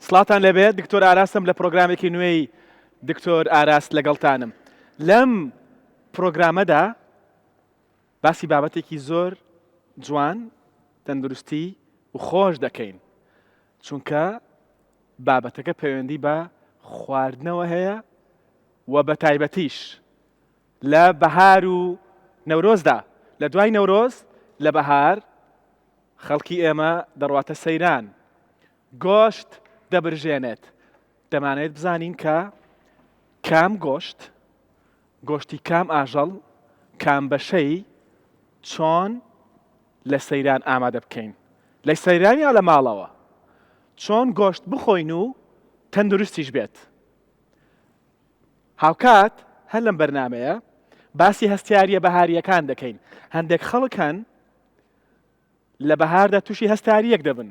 سڵاوتان لێبێ دکتۆر ئاراسم لە پرۆگرامێکی نوێی دکتۆر ئاراس لەگەڵتانم لەم پرۆگرامەدا باسی بابەتێکی زۆر جوان تەندروستی و خۆش دەکەین چونکە بابەتەکە پەیوەندی بە خواردنەوە هەیە و بە تایبەتیش لە بەهار و نەورۆزدا لە دوای نەورۆز لە بەهار خەڵکی ئێمە دەڕواتە سەیران گۆشت دەبرژێنێت دەمانەوێت بزانین کە کام گۆشت گۆشتی کام ئاژەڵ کام بەشەی چۆن لە سەیران ئامادە بکەین لە سەیران یا لە ماڵەوە چۆن گۆشت بخۆین و تەندروستیش بێت هاوکات هەر لەم بەرنمەیە باسی هەستیاریە بەهاریەکان دەکەین هەندێک خەڵک هەن لە بەهاردا تووشی هەستاریەک دەبن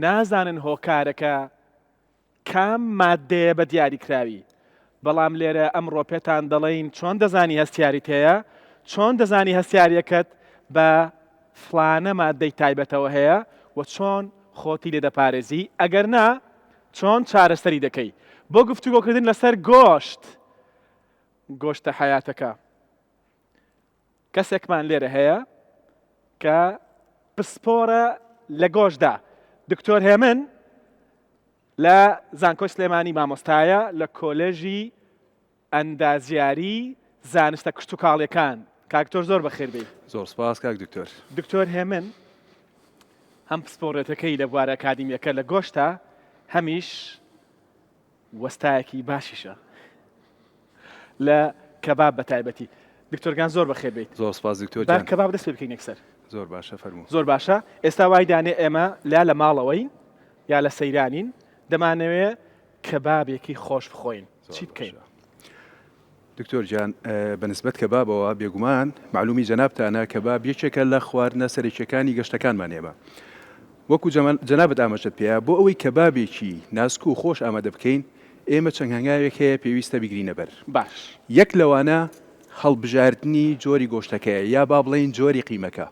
نازانن هۆکارەکە کام ماددەیە بە دیاریکراوی بەڵام لێرە ئەمڕۆ پێتان دەڵێین چۆن دەزانی هەستیاریت هەیە چۆن دەزانی هەستیاریەکەت بە فلانە ماددەی تایبەتەوە هەیە و چۆن خۆتی لێ دەپارێزی ئەگەر نا چۆن چارەسەری دەکەی بۆ گفتوگۆکردن لەسەر گۆشت گۆشتە حەیاتەکە کەسێکمان لێرە هەیە کە پسپۆرە لە گۆشتدا دکتۆر هێمن لە زانکۆی سلێمانی مامۆستایە لە کۆلێژی ئەندازیاری زانستە کشتتوکاڵیەکان کاکتۆر زۆر بەخێربێی زۆر سپاس کاک دکتۆر دکتۆر هێمن هەم پسپۆڕێتەکەی لە بوارە ئەکادیمیەکە لە گۆشتە هەمیش وەستایەکی باشیشە لە کەباب بە تایبەتی. دکتۆر گیان زۆر بەخێر بێیت. زۆر سپاس دکتۆر گیان. با کەباب دەست پێ بکەین یەکسەر. زۆر باشە فەرموو. زۆر باشە ئێستا وای دانێ ئێمە لا لە ماڵەوەین یا لە سەیرانین دەمانەوێ کەبابێکی خۆش بخۆین چی بکەین؟ دکتۆر گیان بە نسبەت کەبابەوە بێگومان مەعلومی جەنابتانە کەباب یەکێکە لە خواردنە سەرەکیەکانی گەشتەکانمان ئێمە وەکو جەنابت ئاماژەت پێیا بۆ ئەوەی کەبابێکی ناسک و خۆش ئامادە بکەین ئێمە چەند هەنگاوێک هەیە پێویستە بیگرینە بەر باش. یەک لەوانە هەڵبژاردنی جۆری گۆشتەکەیە یا با بڵێین جۆری قیمەکە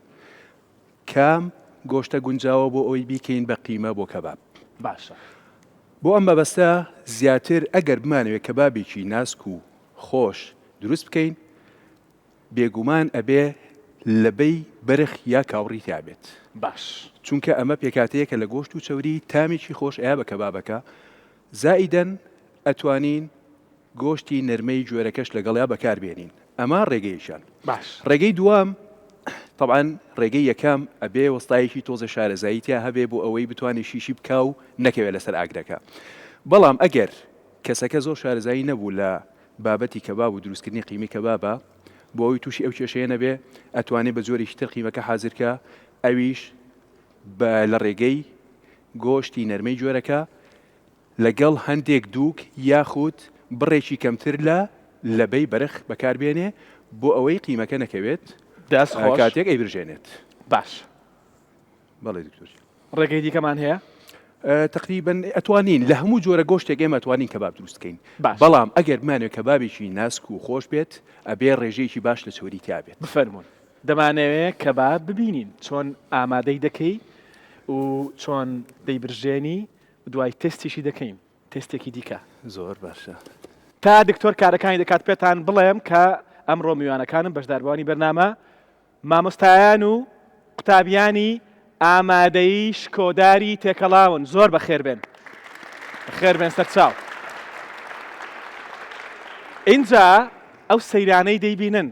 کام گۆشتە گونجاوە بۆ ئەوەی بیکەین بە قیمە بۆ کەباب. باشە. بۆ ئەم مەبەستە زیاتر ئەگەر بمانەوێت کەبابێکی ناسک و خۆش دروست بکەین بێگومان ئەبێ لەبەی بەرخ یا کاوڕی تیا بێت. باش. چونکە ئەمە پێکهاتەیەکە لە گۆشت و چەوری تامێکی خۆش ئەیا بە کەبابەکە زائیدەن ئەتوانین گۆشتی نەرمەی گوێرەکەش لەگەڵیا بەکار بێنین ئەمە ڕێگەیەکیان. باش. ڕێگەی دووەم تەبعەن ڕێگەی یەکەم ئەبێ وەستایەکی تۆزێ شارەزایی تیا هەبێ بۆ ئەوەی بتوانێ شیشی بکا و نەکەوێ لەسەر ئاگرەکە بەڵام ئەگەر کەسەکە زۆر شارەزایی نەبوو لە بابەتی کەباب و دروستکردنی قیمەی کەبابە بۆ ئەوی تووشی ئەو کێشەیە نەبێ ئەتوانێ بە جۆرێکی تر قیمەکە حازر کە ئەویش بە لە ڕێگەی گۆشتی نەرمەی گوێرەکە لەگەڵ هەندێک دووک یاخود بڕێکی کەمتر لە لەبەی بەرخ بەکاربێنێ بۆ ئەوەی قیمەکە نەکەوێت دەست خۆش. کاتێک ئەیبرژێنێت. باش. بەڵێ دکتۆر گیان. ڕێگەی دیکەمان هەیە؟ تەقریبەن ئەتوانین لە هەموو جۆرە گۆشتێک ئێمە ئەتوانین کەباب دروست بکەین باش. بەڵام ئەگەر بمانەوێت کەبابێکی ناسک و خۆش بێت ئەبێ ڕێژەیەکی باش لە چەوری تیا بێت. بفەرموون دەمانەوێ کەباب ببینین چۆن ئامادەی دەکەی و چۆن دەیبرژێنی دوای تێستیشی دەکەین تێستێکی دیکە. زۆر باشە. تا دکتۆر کارەکانی دەکات پێتان بڵێم کە ئەمڕۆ میوانەکانم بەشداربوانی بەرنامە مامۆستایان و قوتابیانی ئامادەیی شکۆداری تێکەڵاون زۆر بەخێر بێن بەخێر بێن سەرچاو ئینجا ئەو سەیرانەی دەیبینن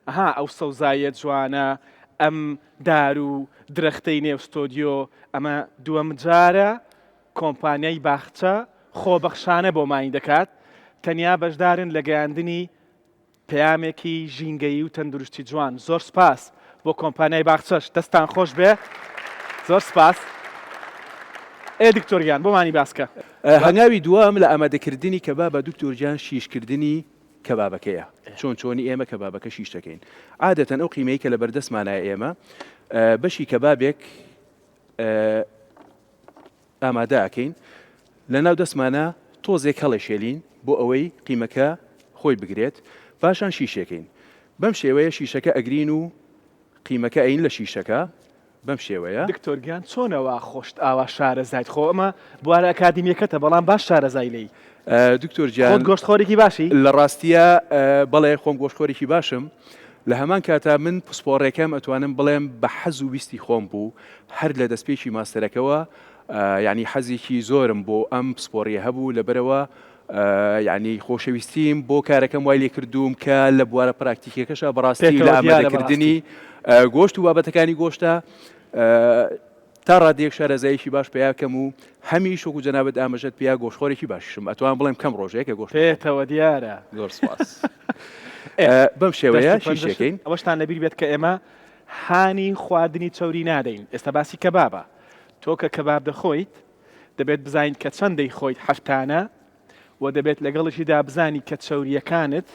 ئەها ئەو سەوزاییە جوانە، ئەم دار و درەختەی نێو ستۆدیۆ، ئەمە دووەم جارە کۆمپانیای باخچە خۆبەخشانە بۆمانی دەکات، تەنیا بەشدارن لە گەیاندنی پەیامێکی ژینگەیی و تەندروستی جوان. زۆر سوپاس بۆ کۆمپانیای باخچەش، دەستتان خۆش بێ. زۆر سوپاس. ئێ دکتۆر گیان بۆمانی باس کە. هەنگاوی دووەم لە ئامادەکردنی کەبابە دکتۆر گیان شیشکردنی کەبابەکەیە چۆن چۆنی ئێمە کەبابەکە شیش دەکەین عادەتەن ئەو قیمەی کە لە بەردەستمانایە ئێمە بەشی کەبابێک ئامادە ئەکەین لە ناو دەستمانە تۆزێک هەڵێشێلین بۆ ئەوەی قیمەکە خۆی بگرێت پاشان شیشێکین بەم شێوەیە شیشەکە ئەگرین و قیمەکە ئەین لە شیشەکە. بەم شێوەیە. دکتۆر گیان چۆنە وا خۆشت ئاوا شارەزایت خۆ ئەمە بوارە ئەکادیمیەکەتە بەڵام باش شارەزای لێی. دکتۆر گیان. خۆت گۆشتخۆرێکی باشی؟ لە ڕاستیا بەڵێ خۆم گۆشتخۆرێکی باشم لە هەمان کاتا من پسپۆڕێکەم ئەتوانم بڵێم بە حەز و ویستی خۆم بوو هەر لە دەستپێکی ماستەرەکەوە یعنی حەزێکی زۆرم بۆ ئەم پسپۆڕیە هەبوو لەبەرەوە یعنی خۆشەویستیم بۆ کارەکەم وای لێکردووم کە لە بوارە پراکتیکەکەشە بەڕاستی لە ئامادەکردنی گۆشت و بابەتەکانی گۆشتە تا ڕادەیەک شارەزاییەکی باش پەیا کەم و هەمیش وەکو جەنابت ئاماژەت پیا گۆشتخۆرێکی باشیشم ئەتوانم بڵێم کەم ڕۆژێک کە گۆشت پێتەوە دیارە. زۆر سپاس. بەم شێوەیە شیشەکەین. ئەوەشتان لەبیر بێت کە ئێمە هانی خواردنی چەوری نادەین ئێستا باسی کەبابە تۆ کە کەباب دەخۆیت دەبێت بزانیت کە چەند دەیخۆیت هەفتانە و دەبێت لەگەڵیشیدا بزانی کە چەوریەکانت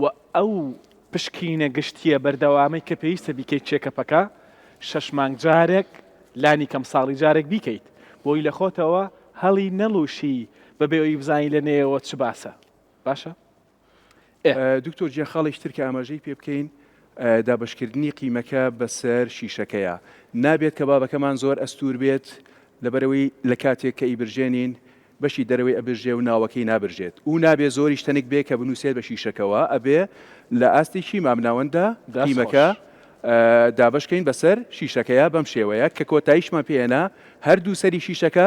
و ئەو پشکینە گشتییە بەردەوامەی کە پێویستە بیکەیت چێکەپەکە شەش مانگ جارێک لانی کەم ساڵی جارێک بیکەیت بۆی لە خۆتەوە هەڵی نەڵوشی بەبێ ئەوی بزانی لە نێوە چ باسە باشە؟ ئێ. دکتۆر گیان خاڵێکی تر کە ئاماژەی پێ بکەین دابەشکردنی قیمەکە بەسەر شیشەکەیە نابێت کەبابەکەمان زۆر ئەستور بێت لەبەرئەوەی لە کاتێک کە ئیبرژێنین بەشی دەرەوەی ئەبرژێ و ناوەکەی نابرژێت و نابێ زۆریش تەنک بێ کە بنووسێت بە شیشەکەوە ئەبێ لە ئاستێکی مامناوەنددا دەست قیمەکە خۆش. دابەش کەین بەسەر شیشەکەیا بەم شێوەیە کە کۆتاییشمان پێ هێنا هەردوو سەری شیشەکە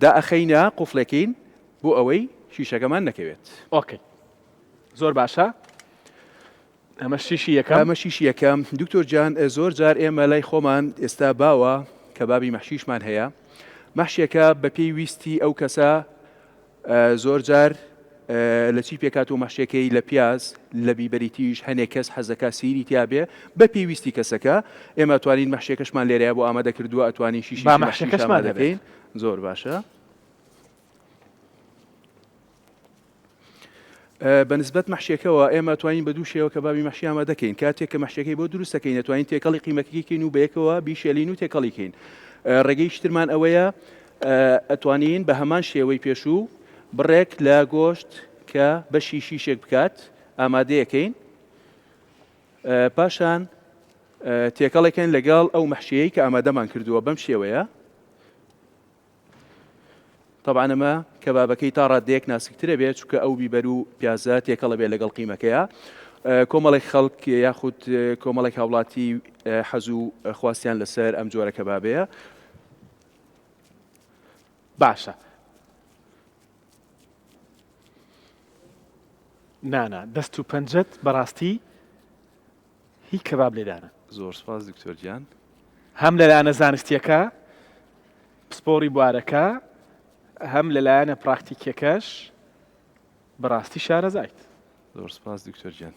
دائەخەینە قوفڵێکین بۆ ئەوەی شیشەکەمان نەکەوێت. okay زۆر باشە. ئەمە شیشی یەکەم. ئەمە شیشی یەکەم. دکتۆر جان زۆر جار ئێمە لای خۆمان ئێستا باوە کەبابی مەحشیشمان هەیە. مەحشیەکە بە پێی ویستی ئەو کەسە زۆر جار لە چی پێکات و مەحشیەکەی لە پیاز لە بیبەری تیژ هەنێک کەس حەزەکە سیری تیاابێ بە پێویستی کەسەکە ئێمە توانین مەحشیەکەشمان لێرەیە بۆ ئامادە کردووە ئەتوانین شیشی با مەحشیەکەشمان دەکەین زۆر باشە. بە نسبەت مەحشیەکەوە ئێمە توانین بە دوو شێوە کەبابی مەحشی ئامادە کەین کاتێک کە مەحشیەکەی بۆ دروست دەکەین ئەتوانین تێکەڵی قیمەکەی کەین و بەیەکەوە بیشێلین و تێکەڵی کەین ڕێگەی شترمان ئەوەیە ئەتوانین بە هەمان شێوەی پێشوو بڕێک لە گۆشت کە بەشی شیشێک بکات ئامادەیەکەین پاشان تێکەڵێکەن لەگەڵ ئەو مەحشیەی کە ئامادەمان کردووە بەم شێوەیە تەبعەن ئەمە کەبابەکەی تا ڕاددەیەک ناسکترە بێت چونکە ئەو بیبەر و پیازە تێکەڵە بێت لەگەڵ قیمەکەیا کۆمەڵێک خەڵک یاخود کۆمەڵێک هاوڵاتی حەز و خواستیان لەسەر ئەم جۆرە کەبابەیە. باشە نانا دەست و پەنجەت بەڕاستی هی کەباب لێدانە. زۆر سوپاس دکتۆر گیان. هەم لەلایەنە زانستیەکە پسپۆڕی بوارەکە هەم لەلایەنە پراکتیکیەکەش بەڕاستی شارەزایت. زۆر سوپاس دکتۆر گیان.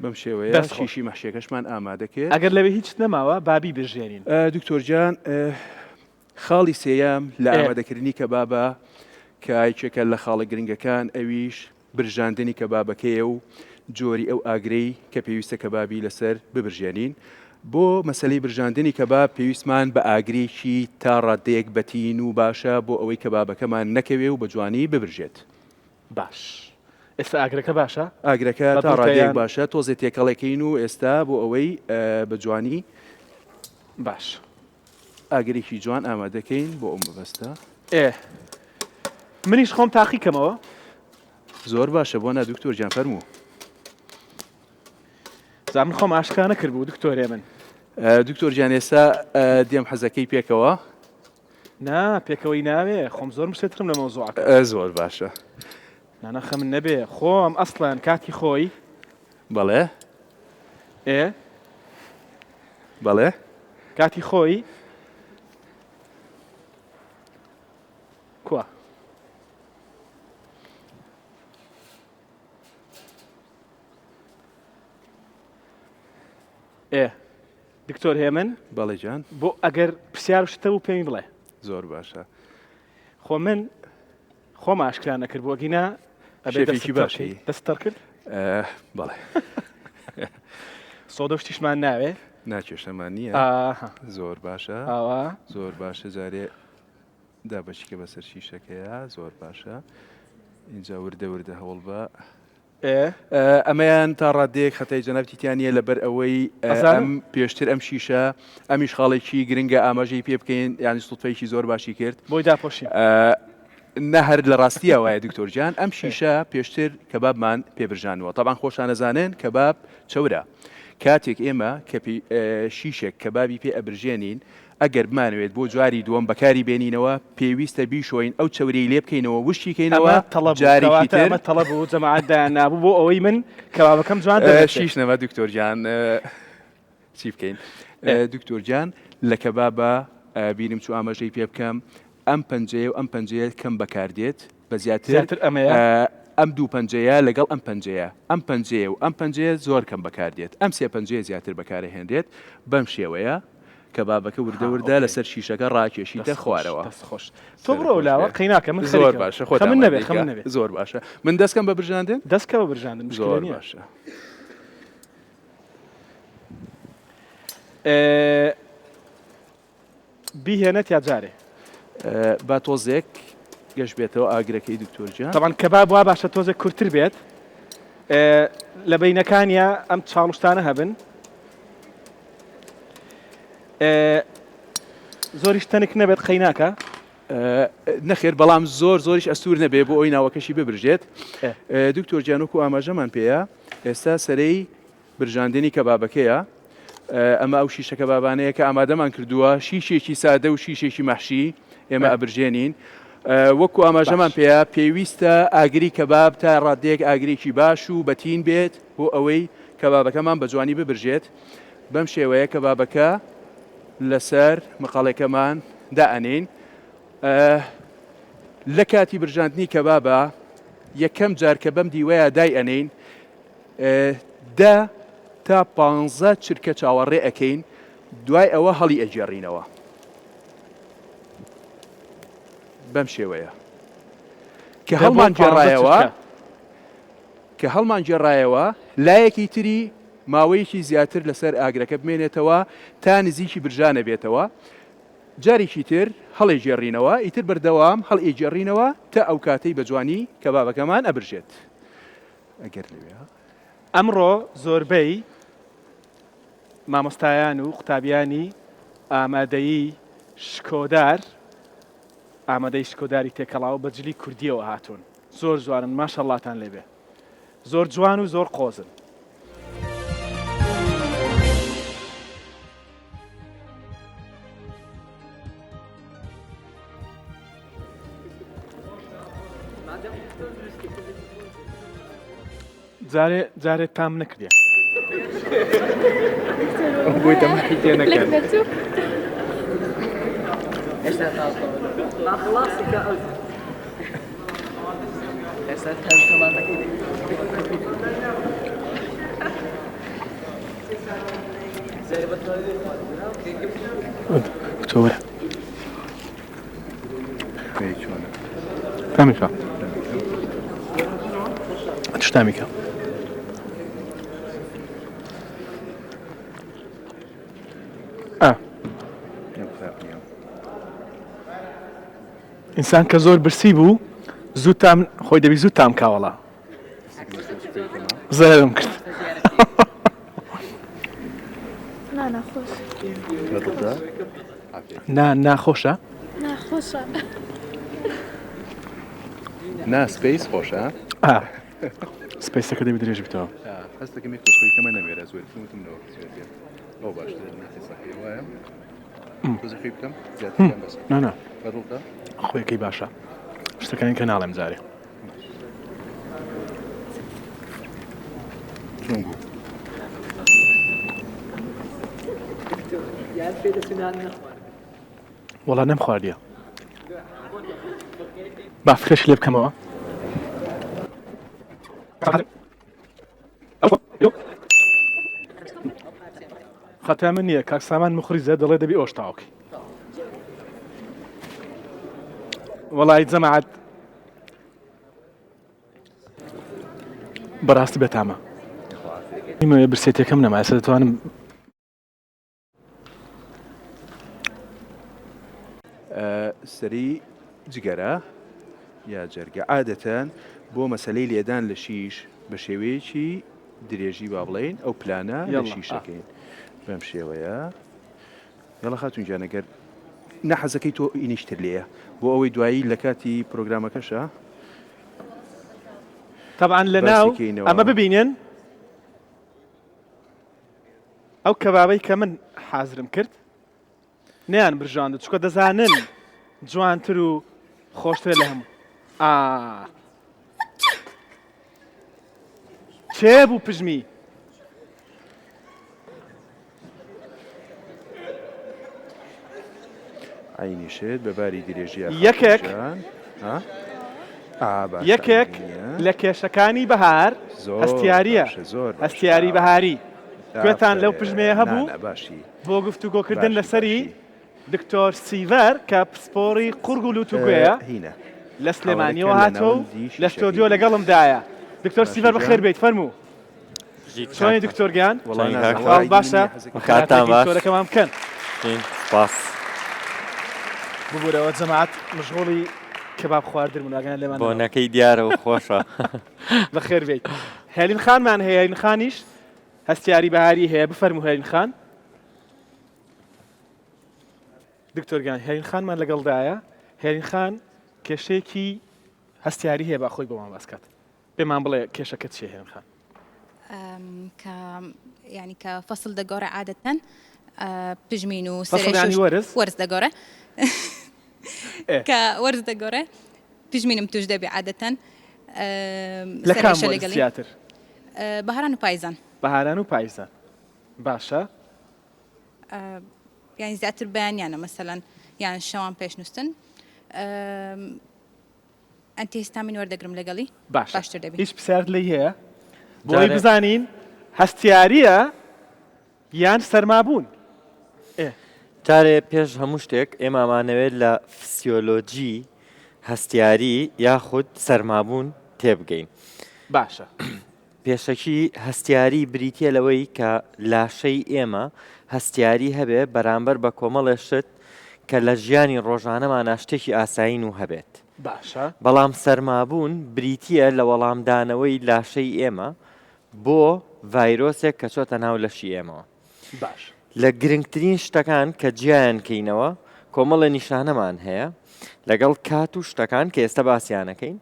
بەم شێوەیە دەست خۆش. شیشی مەحشیەکەشمان ئامادە کرد. ئەگەر لەوێ هیچت نەماوە با بیبرژێنین. دکتۆر گیان خاڵی سێیەم لە ئێ. ئامادەکردنی کەبابە کە یەکێکە لە خاڵە گرنگەکان ئەویش برژاندنی کەبابەکەیە و جۆری ئەو ئاگرەی کە پێویستە کەبابی لەسەر ببرژێنین. بۆ مەسەلەی برژاندنی کەباب پێویستمان بە ئاگرێکی تا ڕاددەیەک بەتین و باشە بۆ ئەوەی کەبابەکەمان نەکەوێ و بە جوانی ببرژێت. باش ئێستا ئاگرەکە باشە؟ ئاگرەکە بە تا دڵتە ڕادەیەک یان؟ باشە، تۆزێ تێکەڵێکەین و ئێستا بۆ ئەوەی بە جوانی. باش. ئاگرێکی جوان ئامادەکەین بۆ ئەو مەبەستە. ئێ منیش خۆم تاقی کەمەوە. زۆر باشە بۆ نا دکتۆر گیان فەرموو. جا من خۆم ئاشکرا نەکردبوو دکتۆر هێمن. دکتۆر گیان ئێستا دێم حەزەکەی پێکەوە. نا پێکەوەی ناوێ خۆم زۆر مشتێترم لە مەوزوعەکە. زۆر باشە. نانا خەمت نەبێ خۆم ئەسڵەن کاتی خۆی. بەڵێ. ئێ. بەڵێ. کاتی خۆی کوا. ئێ دکتۆر هێمن. بەڵێ گیان. بۆ ئەگەر پرسیار و شتە بوو پێمی بڵێ. زۆر باشە. خۆ من خۆم ئاشکرا نەکردبوو ئەگینا. ئەبێ دەستت شێفێکی تەڕ باشی کەی. دەستت تەڕ کرد؟ بەڵێ. سۆدە و شتیشمان ناوێ؟ نا کێشەمان نییە. ئاها. زۆر باشە. ئاوا. زۆر باشە جارێ دابەشیکە بەسەر شیشەکەیا زۆر باشە. ئینجا وردە وردە هەوڵ بە. ئەمەیان تا ڕادەیەک خەتای جەنابتی تیا نییە لەبەر ئەوەی ئەم پێشتر ئەم شیشە ئەمیش خاڵێکی گرنگە ئاماژەی پێ بکەین یانی سوتفەیەکی زۆر باشی کرد بۆی داپۆشی نە هەر لە ڕاستیە وایە دکتۆر گیان ئەم شیشە پێشتر کەبابمان پێ برژانوە تەبان خۆشانەزانن کەباب چەورە کاتێک ئێمە کە شیشێک کەبابی پێ ئەبرژێنین ئەگەر بمانەوێت بۆ جاری دووەم بەکاری بێنینەوە پێویستە بیشۆین ئەو چەوریەی لێ بکەینەوە وشکی کەینەوە ئەمە تەڵە بوو جارێکی کەواتە تر ئەمە تەڵە بوو جەماعەت دایان نابوو بۆ ئەوەی من کەبابەکەم جوان دەرنەچێ. شیش نەما دکتۆر گیان چی بکەین دکتۆر گیان لە کەبابا بیرم چوو ئاماژەی پێ بکەم ئەم پەنجەیە و ئەم پەنجەیە کەم بەکاردێت بە زیاتر زیاتر ئەمەیە ئەم دوو پەنجەیە لەگەڵ ئەم پەنجەیە ئەم پەنجەیە و ئەم پەنجەیە زۆر کەم بەکاردێت ئەم سێ پەنجەیە زیاتر بەکارەهێنرێت بەم شێوەیە کەبابەکە وردە وردە لەسەر شیشەکە ڕاکێشیتە خوارەوە. دەست خۆش تۆ بڕۆ لاوە قەیناکە من زۆر باشە خۆت خەمن نەبێ خەمن نەبێ زۆر باشە من دەستکەم بە برژاندن دەستکە بە برژاندن زۆر باشە بیهێنە تیا جارێ. با تۆزێک گەش بێتەوە ئاگرەکەی دکتۆر گیان. تەبعەن کەباب وا باشە تۆزێک کورتتر بێت لە بەینەکانیا ئەم چاڵشتانە هەبن زۆریش تەنک نەبێت قەیناکە. نەخێر بەڵام زۆر زۆریش ئەستور نەبێ بۆ ئەوی ناوەکەشی ببرژێت دکتۆر گیان وەکو ئاماژەمان پێیە ئێستا سەرەی برژاندنی کەبابەکەیە، ئەمە ئەو شیشە کەبابانەیە کە ئامادەمان کردووە، شیشێکی سادە و شیشێکی مەحشی ئێمە ئەبرژێنین. وەکو ئاماژەمان پێیە پێویستە ئاگری کەباب تا ڕادەیەک ئاگرێکی باش و بەتین بێت بۆ ئەوەی کەبابەکەمان بە جوانی ببرژێت. بەم شێوەیە کەبابەکە لەسەر مقەڵێکەمان دائەنێین. لە کاتی برژاندنی کەبابە یەکەم جار کە بەم دیوەیە دای ئەنێین دە تا پانزە چرکە چاوەڕێ ئەکەین دوای ئەوە هەڵی ئەگێڕینەوە بەم شێوەیە کە هەڵمان گێڕایەوە کە هەڵمان گێڕایەوە لایەکی تری ماوەیەکی زیاتر لەسەر ئاگرەکە بمێنێتەوە تا نزیکی برژانە بێتەوە جارێکی تر هەڵێ گێڕینەوە ئیتر بەردەوام هەڵ ئێگێڕینەوە تا ئەو کاتەی بە جوانی کەبابەکەمان ئەبرژێت. ئەگەر لەوێ. ئەمڕۆ زۆربەی مامۆستایان و قوتابیانی ئامادەیی شکۆدار ئامادەی شکۆداری تێکەڵاو بە جلی کوردیەوە هاتوون زۆر جوانن ماشەڵاتان لێبێ زۆر جوان و زۆر قۆزن. جارێ جارێ تام نەکردە بۆی تەماحی تێ نەکەن. تۆ وەرە تامیکە ئەتش تامیکە ئینسان کە زۆر برسی بوو زوو تام خۆی دەبی زوو تام کاوەڵا زەرم کرد نا ناخۆشە ناخۆشە نا سپیس خۆشە سپیسەکە دەبی درێژ بتەوە هەستەکەم یەک تۆزخۆی کەمە نەمێرە زۆر وتم لەوە ئەو باشتر وایە تۆزخۆی بکەم زیاتر بەس نا خۆیەکەی باشە شتەکانی کە ناڵێم جارێ چۆن بوو؟ وەڵا نەم خواردیە با فرێش لێ بکەمەوە خەتا من نییە کاک سامان مخریزە دەڵێ دەبی ئۆشتاوکەی وەڵی جەماعەت. بەڕاستی بەتامە. نیمەوێ برسێتیەکەم نەما ئێستا دەتوانم. سەری جگەرە یا جەرگە عادەتەن بۆ مەسەلەی لێدان لە شیش بە شێوەیەکی درێژی با بڵێین ئەو پلانە لە شیشەکەین بەم شێوەیە یاڵا خاتون گیان ئەگەر نەحەزەکەی تۆ ئینیشتر لێیە بۆ ئەوەی دوایی لە کاتی پرۆگرامەکەشە تەبعەن لە ناو ئەمە ببینن ئەو کەبابەی کە من حازرم کرد نەیان برژاند چکە دەزانن جوانتر و خۆشترە لە هەموو ئا چێ بوو پژمی عەینی شت بە باری درێژیە یەکێک یەکێک لە کێشەکانی بەهار هەستیاریە هەستیاری بەهاری گوێتان لەو پژمەیە هەبوو بۆ گفتوگۆکردن لەسەری دکتۆر سیڤەر کە پسپۆڕی قوڕگ و لوت و گوێیە لە سلێمانیەوە هاتووە و لە ستۆدیۆ لەگەڵمدایە دکتۆر سیڤەر بەخێر بێیت فەرموو چۆنی دکتۆر گیان باشە کاتان باش دکتۆرەکەمان بکەن سپاس ببورەوە جەماعەت مشغوڵی کەباب خواردن بوون ئاگایان لێمان نەبوو. بۆنەکەی دیارە و خۆشە. بەخێر بێیت. هێلین خانمان هەیە هێلین خانیش هەستیاری بەهاری هەیە بفەرموو هێلین خان. دکتۆر گیان هێلین خانمان لەگەڵدایە هێلین خان کێشەیەکی هەستیاری هەیە با خۆی بۆمان باس کات. پێمان بڵێ کێشەکەت چیە هێمن خان؟ کە یانی کە فەسڵ دەگۆڕێ عادەتەن پژمین و فەسڵ یانی وەرز؟ وەرز دەگۆڕێ کە وەرز دەگۆڕێ پژمینم توش دەبێ عادەتەن لە کام وەرز زیاتر؟ بەهاران و پایزان. بەهاران و پایزان باشە. یانی زیاتر بەیانیانە مەسەلەن یان شەوان پێش نووستن. antihistamine وەردەگرم لەگەڵی باشە باشتر دەبی. هیچ پرسیارت لێی هەیە بۆی جارێ. بزانین هەستیاریە یان سەرمابوون؟ ئێ. جارێ پێش هەموو شتێک ئێمە ئەمانەوێت لە فسیۆلۆجی هەستیاری یاخود سەرمابوون تێبگەین. باشە. پێشەکی، هەستیاری بریتییە لەوەی کە لاشەی ئێمە هەستیاری هەبێ بەرامبەر بە کۆمەڵێ شت کە لە ژیانی ڕۆژانەمانا شتێکی ئاسایین و هەبێت. باشە. بەڵام سەرمابوون بریتییە لە وەڵامدانەوەی لاشەی ئێمە بۆ ڤایرۆسێک کە چۆتە ناو لەشی ئێمەوە. باش. لە گرنگترین شتەکان کە جیایان کەینەوە کۆمەڵێ نیشانەمان هەیە لەگەڵ کات و شتەکان کە ئێستا باسیانەکەین.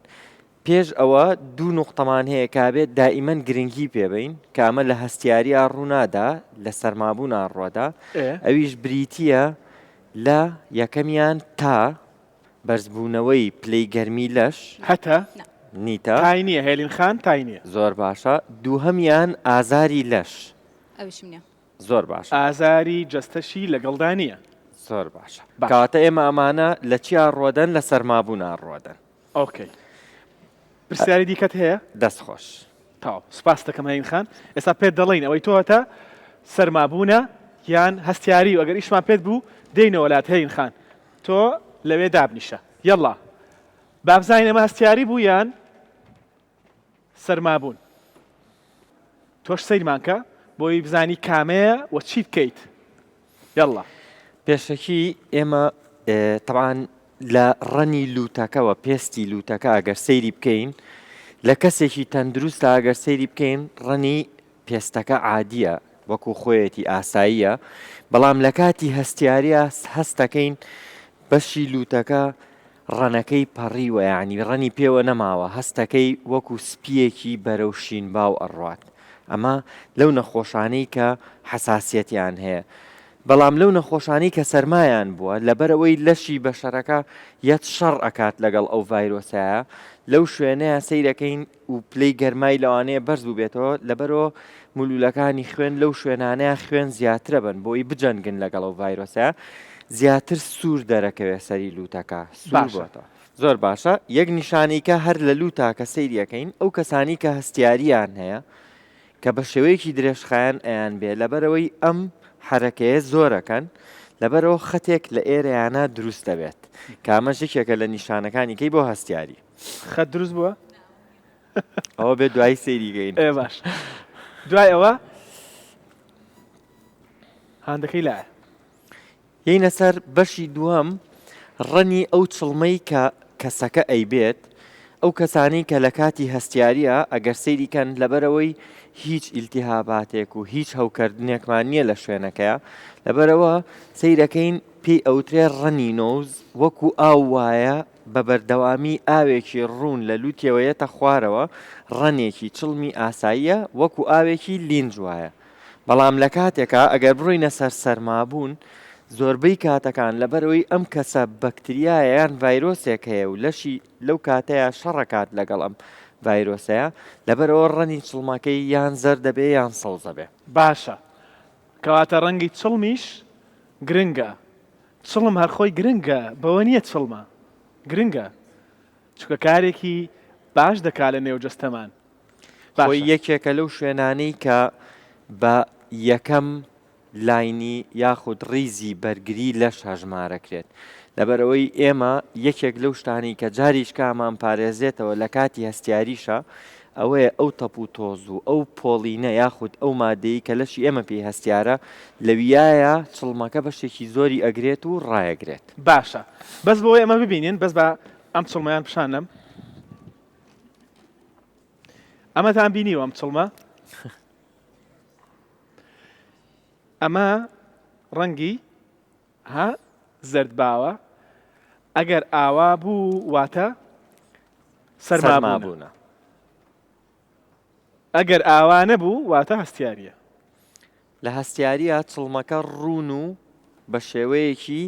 پێش ئەوە دوو نوقتەمان هەیە کە ئەبێت دائیمەن گرنگی پێ بەین کە ئەمە لە هەستیاریا ڕوونادا لە سەرمابوونا ڕوەدا ئەویش بریتییە لە یەکەمیان تا بەرزبوونەوەی پلەی گەرمی لەش هەتە نیتە تای نییە هێلین خان تای نییە. زۆر باشە دووهەمیان ئازاری لەش. ئەویشم نییە. زۆر باشە. ئازاری جەستەشی لەگەڵدا نییە. زۆر باشە کەواتە ئێمە ئەمانە لە چیا ڕوەدەن لە سەرمابوونا ڕوەدەن. okay پرسیاری دیکەت هەیە؟ دەست خۆش. تەواو سوپاست دەکەم هەین خان ئێستا پێت دەڵێین ئەوەی تۆ هەتە سەرمابوونە یان هەستیاری و ئەگەر ئیشمان پێت بوو دێینەوە لات هەین خان تۆ لەوێ دابنیشە یەڵا بابزانین ئەمە هەستیاری بوو یان سەرمابوون تۆش سەیرمان کە بۆی بزانی کامەیە و چی بکەیت یەڵا. پێشەکی ئێمە تەبعەن لە ڕەنی لوتەکەوە پێستی لوتەکە ئەگەر سەیری بکەین لە کەسێکی تەندروستە ئەگەر سەیری بکەین ڕەنی پێستەکە عادیە وەکو خۆیەتی ئاساییە بەڵام لە کاتی هەستیاریە هەستەکەین بەشی لوتەکە ڕەنەکەی پەڕیوە یانی ڕەنی پێوە نەماوە هەستەکەی وەکو سپیەکی بەرەو شینباو ئەڕوات ئەمە لەو نەخۆشانەی کە حەساسیەتیان هەیە بەڵام لەو نەخۆشانەی کە سەرمایان بووە لەبەرئەوەی لەشی بەشەرەکە یەت شەڕ ئەکات لەگەڵ ئەو ڤایرۆسایە لەو شوێنەیە سەیرەکەین و پلەی گەرمای لەوانەیە بەرز بووبێتەوە لەبەرئەوە مولولەکانی خوێن لەو شوێنانەیە خوێن زیاترە بن بۆی بجەنگن لەگەڵ ئەو ڤایرۆسە زیاتر سوور دەرەکەوێت سەری لوتەکە سوور باشە. بۆتەوە زۆر باشە یەک نیشانەی کە هەر لە لوتا کە سەیریەکەین ئەو کەسانی کە هەستیاریان هەیە کە بە شێوەیەکی درێژخایەن ئەیان بێ لەبەرەوەی ئەم حەرەکەیە زۆرەکەن لەبەرەوە خەتێک لە ئێرەیانە دروست دەبێت کامەش یەکێکە لە نیشانەکانی کەی بۆ هەستیاری. خەت دروست بووە؟ ئەوە بێ دوایی سەیری کەین. ئێ باش دوای ئەوە هاندەکەی لایە. یەینە سەر بەشی دووەم ڕەنی ئەو چڵمەی کە کەسەکە ئەیبێت، ئەو کەسانەی کە لە کاتی هەستیاریە ئەگەر سەیری کەن لەبەرئەوەی هیچ ئیلتیهاباتێک و هیچ هەوکردنێکمان نییە لە شوێنەکەیا لەبەرئەوە سەیرەکەین پێی ئەوترێ ڕەنی نۆز وەکو ئاو وایە بە بەردەوامی ئاوێکی ڕوون لە لوتیەوە یەتە خوارەوە ڕەنێکی چڵمی ئاساییە وەکو ئاوێکی لینج وایە بەڵام لە کاتێکا ئەگەر بڕۆینە سەر سەرمابوون زۆربەی کاتەکان لەبەرئەوەی ئەم کەسە بەکتریایە یان ڤایرۆسێک هەیە و لەشی لەو کاتەیا شەڕەکات لەگەڵ ئەم ڤایرۆسەیە لەبەرئەوە ڕەنی چڵمەکەی یان زەرد دەبێ یان سەوز دەبێ. باشە کەواتە ڕەنگی چڵمیش گرنگە چڵم هەر خۆی گرنگە بەوە نییە چڵمە گرنگە چونکە کارێکی باش دەکا لە نێو جەستەمان. خۆی یەکێکە لەو شوێنانەی کە بە یەکەم line ی یاخود ڕیزی بەرگری لەش هەژمارەکرێت. لەبەرئەوەی ئێمە یەکێک لەو شتانەی کە جاریشکا ئەمانپارێزێتەوە لە کاتی هەستیاریشا ئەوەیە ئەو تەپ و تۆز و ئەو pollen ە یاخود ئەو مادەی کە لەشی ئێمە پێی هەستیارە لەویایە چڵمەکە بەشێکی زۆری ئەگرێت و ڕایەگرێت. باشە بەس بۆ ئەوەی ئەمە ببینین بەس با ئەم چڵمەیان پیشان نەم. ئەمەتان بینیوە ئەم چڵمە؟ ئەمە ڕەنگی ها زەرد باوە ئەگەر ئاوا بوو واتە سەرمابوونە ئەگەر ئاوا نەبوو واتە هەستیاریە. لە هەستیاریە چڵمەکە ڕوون و بە شێوەیەکی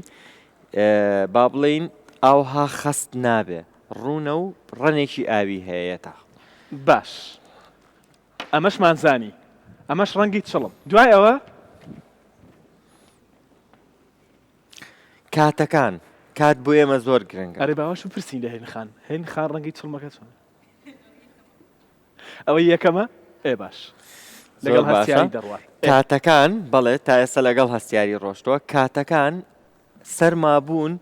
با بڵێین ئاوها خەست نابێ ڕوونە و ڕەنێکی ئاوی هەیە تا. باش ئەمەشمان زانی ئەمەش ڕەنگی چڵم دوای ئەوە. کاتەکان کات بۆ ئێمە زۆر گرنگە. ئەرێ باوەش بپرسین لە هێلین خان هێلین خان ڕەنگی چڵمەکە چۆنە؟ ئەوەی یەکەمە ئێ باش لەگەڵ هەستیاری دەڕوات. کاتەکان بەڵێ تا ئێستا لەگەڵ هەستیاری ڕۆشتووە کاتەکان سەرمابوون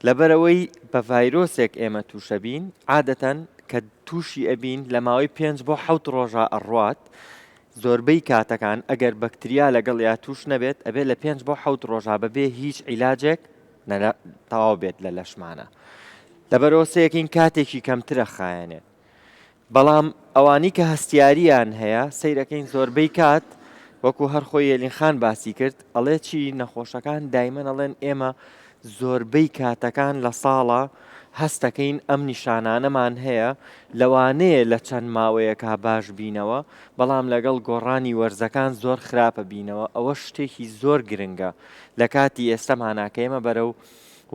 لەبەرەوەی بە ڤایرۆسێک ئێمە تووشەبین عادەتەن کە تووشی ئەبین لە ماوەی پێنج بۆ حەوت ڕۆژە ئەڕوات زۆربەی کاتەکان ئەگەر بەکتریا لەگەڵ یا توش نەبێت ئەبێت لە پێنج بۆ حەوت ڕۆژا بەبێ هیچ عیلاجێک تەواو بێت لە لەشمانە لەبەرەوە سەیەکەین کاتێکی کەمترە خایەنێت بەڵام ئەوانی کە هەستیاریان هەیە سەیرەکەین زۆربەی کات وەکو هەر خۆی یەلین خان باسی کرد ئەڵێ چی نەخۆشەکان دایمەن ئەڵێن ئێمە زۆربەی کاتەکان لە ساڵە هەستەکەین ئەم نیشانانەمان هەیە لەوانەیە لە چەند ماوەیەکا باش بینەوە بەڵام لەگەڵ گۆڕانی وەرزەکان زۆر خراپە بینەوە ئەوە شتێکی زۆر گرنگە لە کاتی ئێستەمانا کە ئێمە بەرەو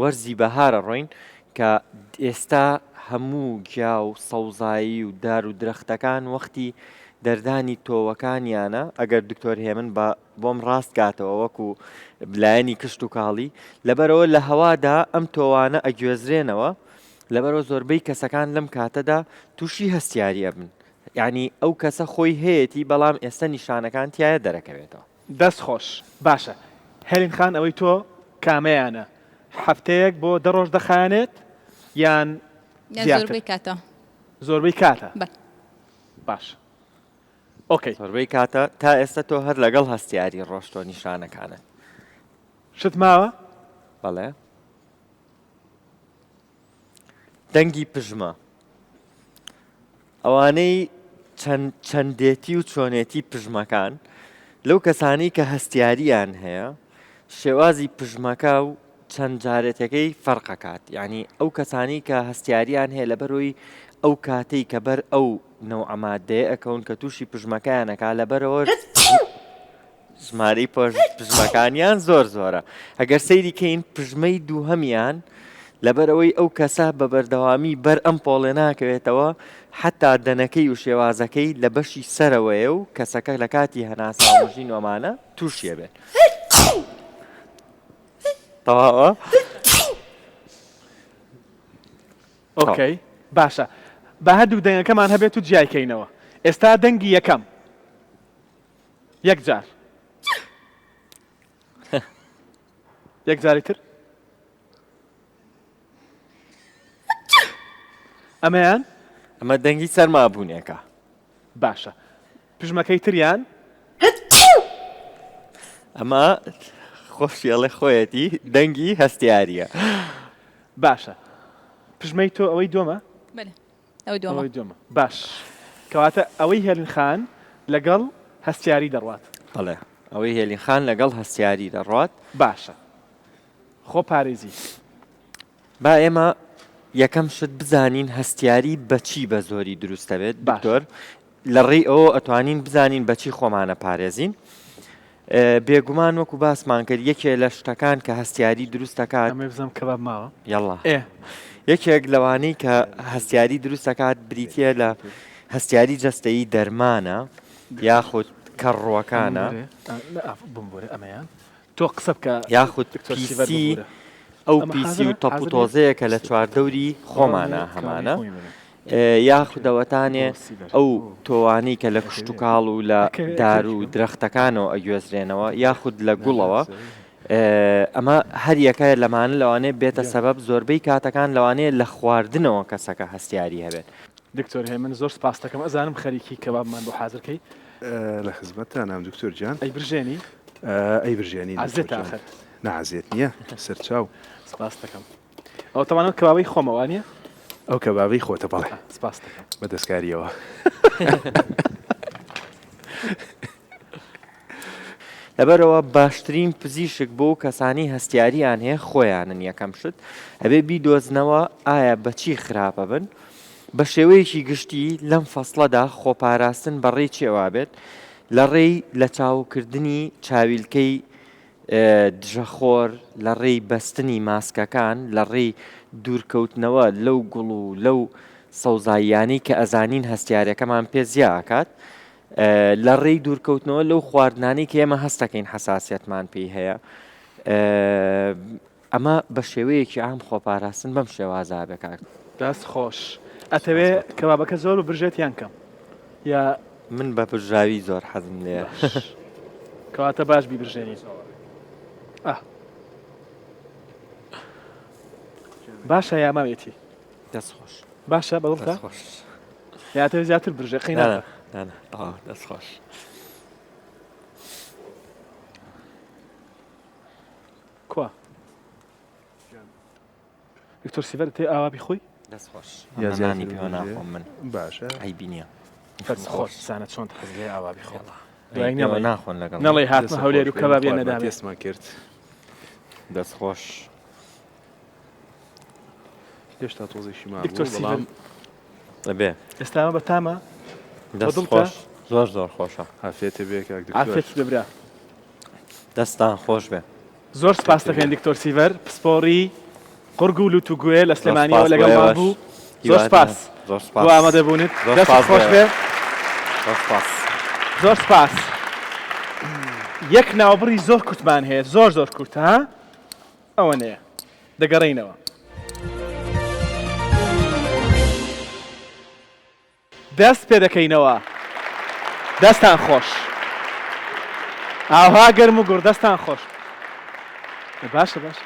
وەرزی بەهار ئەڕۆین کە ئێستا هەموو گیا و سەوزایی و دار و درەختەکان وەختی دەردانی تۆوەکانیانە ئەگەر دکتۆر هێمن بە بۆم ڕاست کاتەوە وەکو لایەنی کشت و کاڵی لەبەرەوە لە هەوادا ئەم تۆوانە ئەگوێزرێنەوە لەبەرەوە زۆربەی کەسەکان لەم کاتەدا تووشی هەستیاری ئەبن یعنی ئەو کەسە خۆی هەیەتی بەڵام ئێستا نیشانەکان تایە دەرەکەوێتەوە. دەست خۆش باشە هێلین خان ئەوەی تۆ کامەیانە هەفتەیەک بۆ دە ڕۆژ دەخایەنێت یان زیاتر؟ زۆربەی کاتە. زۆربەی کاتە بەلێ. باشە okay. زۆربەی کاتە تا ئێستا تۆ هەر لەگەڵ هەستیاری ڕۆشتۆ نیشانەکانت. شت ماوە؟ بەڵێ. دەنگی پژمە. ئەوانەی چەند چەندێتی و چۆنێتی پژمەکان لەو کەسانەی کە هەستیاریان هەیە شێوازی پژمەکە و چەند جارێتەکەی فەرقەکات یعنی ئەو کەسانی کە هەستیاریان هەیە لەبەرەوەی ئەو کاتەی کە بەر ئەو نەوعەمادەیە ئەکەون کە تووشی پژمەکەیانەکە لەبەرەوە ژمارەی پژمەکانیان زۆر زۆرە ئەگەر سەیری کەین پژمەی دووهەمیان لەبەرئەوەی ئەو کەسە بە بەردەوامی بەر ئەم پۆڵێ ناکەوێتەوە حتا دەنەکەی و شێوازەکەی لە بەشی سەرەوەیە و کەسەکە لە کاتی هەناساوژین وەمانە تووشیە بێت تەواوە okay باشە با هەردوو دەنگەکەمان هەبێت و جیای کەینەوە ئێستا دەنگی یەکەم یەک جار یەک جاری تر ئەمەیان؟ ئەمە دەنگی سەرمابوونێکە. باشە پژمەکەی تریان؟ ئەمە خۆشی ئەڵێ خۆیەتی دەنگی هەستیاریە. باشە پژمەی تۆ ئەوەی دۆمە؟ بەلێ ئەوەی دۆمە. ئەوەی دۆمە باش کەواتە ئەوەی هێلین خان لەگەڵ هەستیاری دەڕوات. بەڵێ ئەوەی هێلین خان لەگەڵ هەستیاری دەڕوات. باشە خۆ پارێزی. با ئێمە یەکەم شت بزانین هەستیاری بەچی بە زۆری دروست دەبێت دکتۆر لە ڕێی ئەوە ئەتوانین بزانین بەچی خۆمانە پارێزین بێگومان وەکو باسمان کرد یەکێ لە شتەکان کە هەستیاری دروست دەکات بزانم کەباب ماوە یاڵا یەکێک لەوانەی کە هەستیاری دروست دەکات بریتە لە هەستیاری جەستەیی دەرمانە یاخود کەڕوەکانە بمبورە ئەمەیان تۆ قسە بکە یاخود پیسی ئەو پیسی و تەپ و تۆزەیە کە لە چواردەوری خۆمانە هەمانە یاخود ئەوەتانێ ئەو تۆوانەی کە لە کشتوکاڵ و لە دار و درەختەکانەوە ئەگوێزرێنەوە یاخود لە گوڵەوە ئەمە هەریەکە لەمانە لەوانەیە بێتە سەبەب زۆربەی کاتەکان لەوانەیە لە خواردنەوە کەسەکە هەستیاری هەبێت. دکتۆر هێمن زۆر سپاست دەکەم ئەزانم خەریکی کەبابمان بۆ حازر کەی. لە خزمەتتانام دکتۆر گیان. ئەی برژێنی؟ ئەی برژێنی عەزێتە ئاخر. نا عەزێت نییە سەرچاو. سپاست دەکەم. ئەوە تەبعەن ئەو کەبابەی خۆمە وانییە؟ ئەو کەبابەی خۆتە بەڵێ. سپاست دەکەم. بە دەستکارییەوە. لەبەرئەوە باشترین پزیشک بۆ کەسانی هەستیاریان هەیە خۆیانن یەکەم شت ئەبێ بیدۆزنەوە ئایا بەچی خراپە بن بە شێوەیەکی گشتی لەم فەسڵەدا خۆپاراستن بە ڕێی چێوا بێت لە ڕێی لە چاوکردنی چاویلکەی دژەخۆر لە ڕێی بەستنی ماسکەکان لە ڕێی دوورکەوتنەوە لەو گوڵ و لەو سەوزاییانەی کە ئەزانین هەستیارەکەمان پێ زیا ئەکات لە ڕێی دوورکەوتنەوە لەو خواردنانەی کە ئێمە هەست دەکەین حەساسیەتمان پێی هەیە ئەمە بە شێوەیەکی عام خۆپاراستن بەم شێوازە بێ کاک. دەست خۆش. ئەتەوێ کەبابەکە زۆر ببرژێت یان کەم؟ یا. من بە برژاوی زۆر حەزم لێیە. باش. کەواتە باش بیبرژێنین. ئا. باشە یا ماویەتی؟ دەست خۆش. باشە بەدڵتە؟ دەست خۆش. یا ئەتەوێ زیاتر برژێ؟ قەی ناکا. نا نا تەواو دەست خۆش. کوا دکتۆر سیڤەر تێ ئاوا بیخۆی؟ دەست خۆش نانی پێوە ناخۆم من باشە عەیبی نییە. دەست خۆش زانە چۆن حەز لێ ئاوا بیخۆ دوای نەڵێ ناخۆن لەگەڵ نەڵێ هاتمە هەولێر و کەبابیان نەدامێ. تێستمان کرد. دەست خۆش. هێشتا تۆزێکی مابوو دکتۆر سیڤەر بەڵام دەبێ ئێستا ئەمە بەتامە دەست خۆش زۆر زۆر خۆشە. عافیەتێ بێ کاک دکتۆر. عافیەت بێ برا. دەستتان خۆش بێ. زۆر سپاس دەکەین دکتۆر سیڤەر پسپۆڕی قوڕگ و لوت و گوێ لە سلێمانیەوە لەگەڵمان بوو زۆر سپاس بۆ ئامادەبوونت دەست خۆش بێ زۆر سپاس یەک ناوبڕی زۆر کورتمان هەیە زۆر زۆر کورتە ها ئەوە نەیە دەگەڕینەوە. دەست پێ دەکەینەوە دەستان خۆش ئاوها گەرم و گوڕ دەستان خۆش باشە باش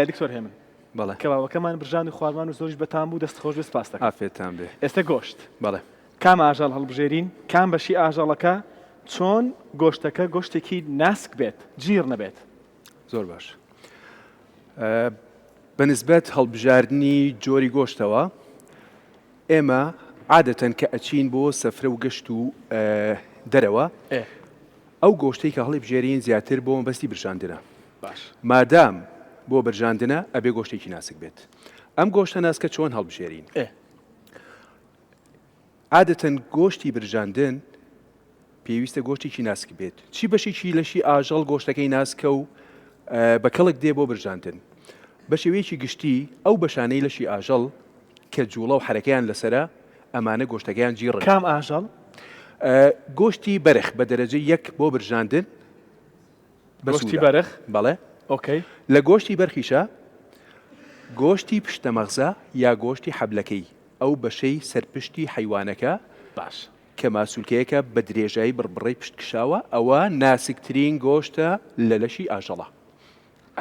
دکتۆر هێمن بەڵێ کەبابەکەمان برژان و خواردمان و زۆریش بەتام بوو دەست خۆش بێ سپاس دەکەم عافێتان بێ ئێستا گۆشت بەڵێ کام ئاژەڵ هەڵبژێرین کام بەشی ئاژەڵەکە چۆن گۆشتەکە گۆشتێکی ناسک بێت جیڕ نەبێت زۆر باش بە نسبەت هەڵبژاردنی جۆری گۆشتەوە ئێمە عادەتەن کە ئەچین بۆ سەفرە و گەشت و دەرەوە ئەو گۆشتەی کە هەڵی بژێرین زیاتر بۆ مەبەستی برژاندنە باش مادام بۆ برژاندنە ئەبێ گۆشتێکی ناسک بێت ئەم گۆشتە ناسکە چۆن هەڵبژێرین عادەتەن گۆشتی برژاندن پێویستە گۆشتێکی ناسک بێت، چی بەشێکی لەشی ئاژەڵ گۆشتەکەی ناسکە و بە کەڵک دێ بۆ برژاندن. بە شێوەیەکی گشتی ئەو بەشانەی لەشی ئاژەڵ کە جوڵە و حەرەکەیان لەسەرە ئەمانە گۆشتەکەیان جیڕن. کام ئاژەڵ؟ گۆشتی بەرخ بە دەرەجە یەک بۆ برژاندن گۆشتی بەرخ؟ بەڵێ. okay. لە گۆشتی بەرخیشا گۆشتی پشتەمەغزە یا گۆشتی حەبلەکەی ئەو بەشەی سەر پشتی حەیوانەکە باش. کە ماسولکەیەکە بە درێژایی بڕبڕەی پشت کشاوە، ئەوە ناسکترین گۆشتە لە لەشی ئاژەڵا.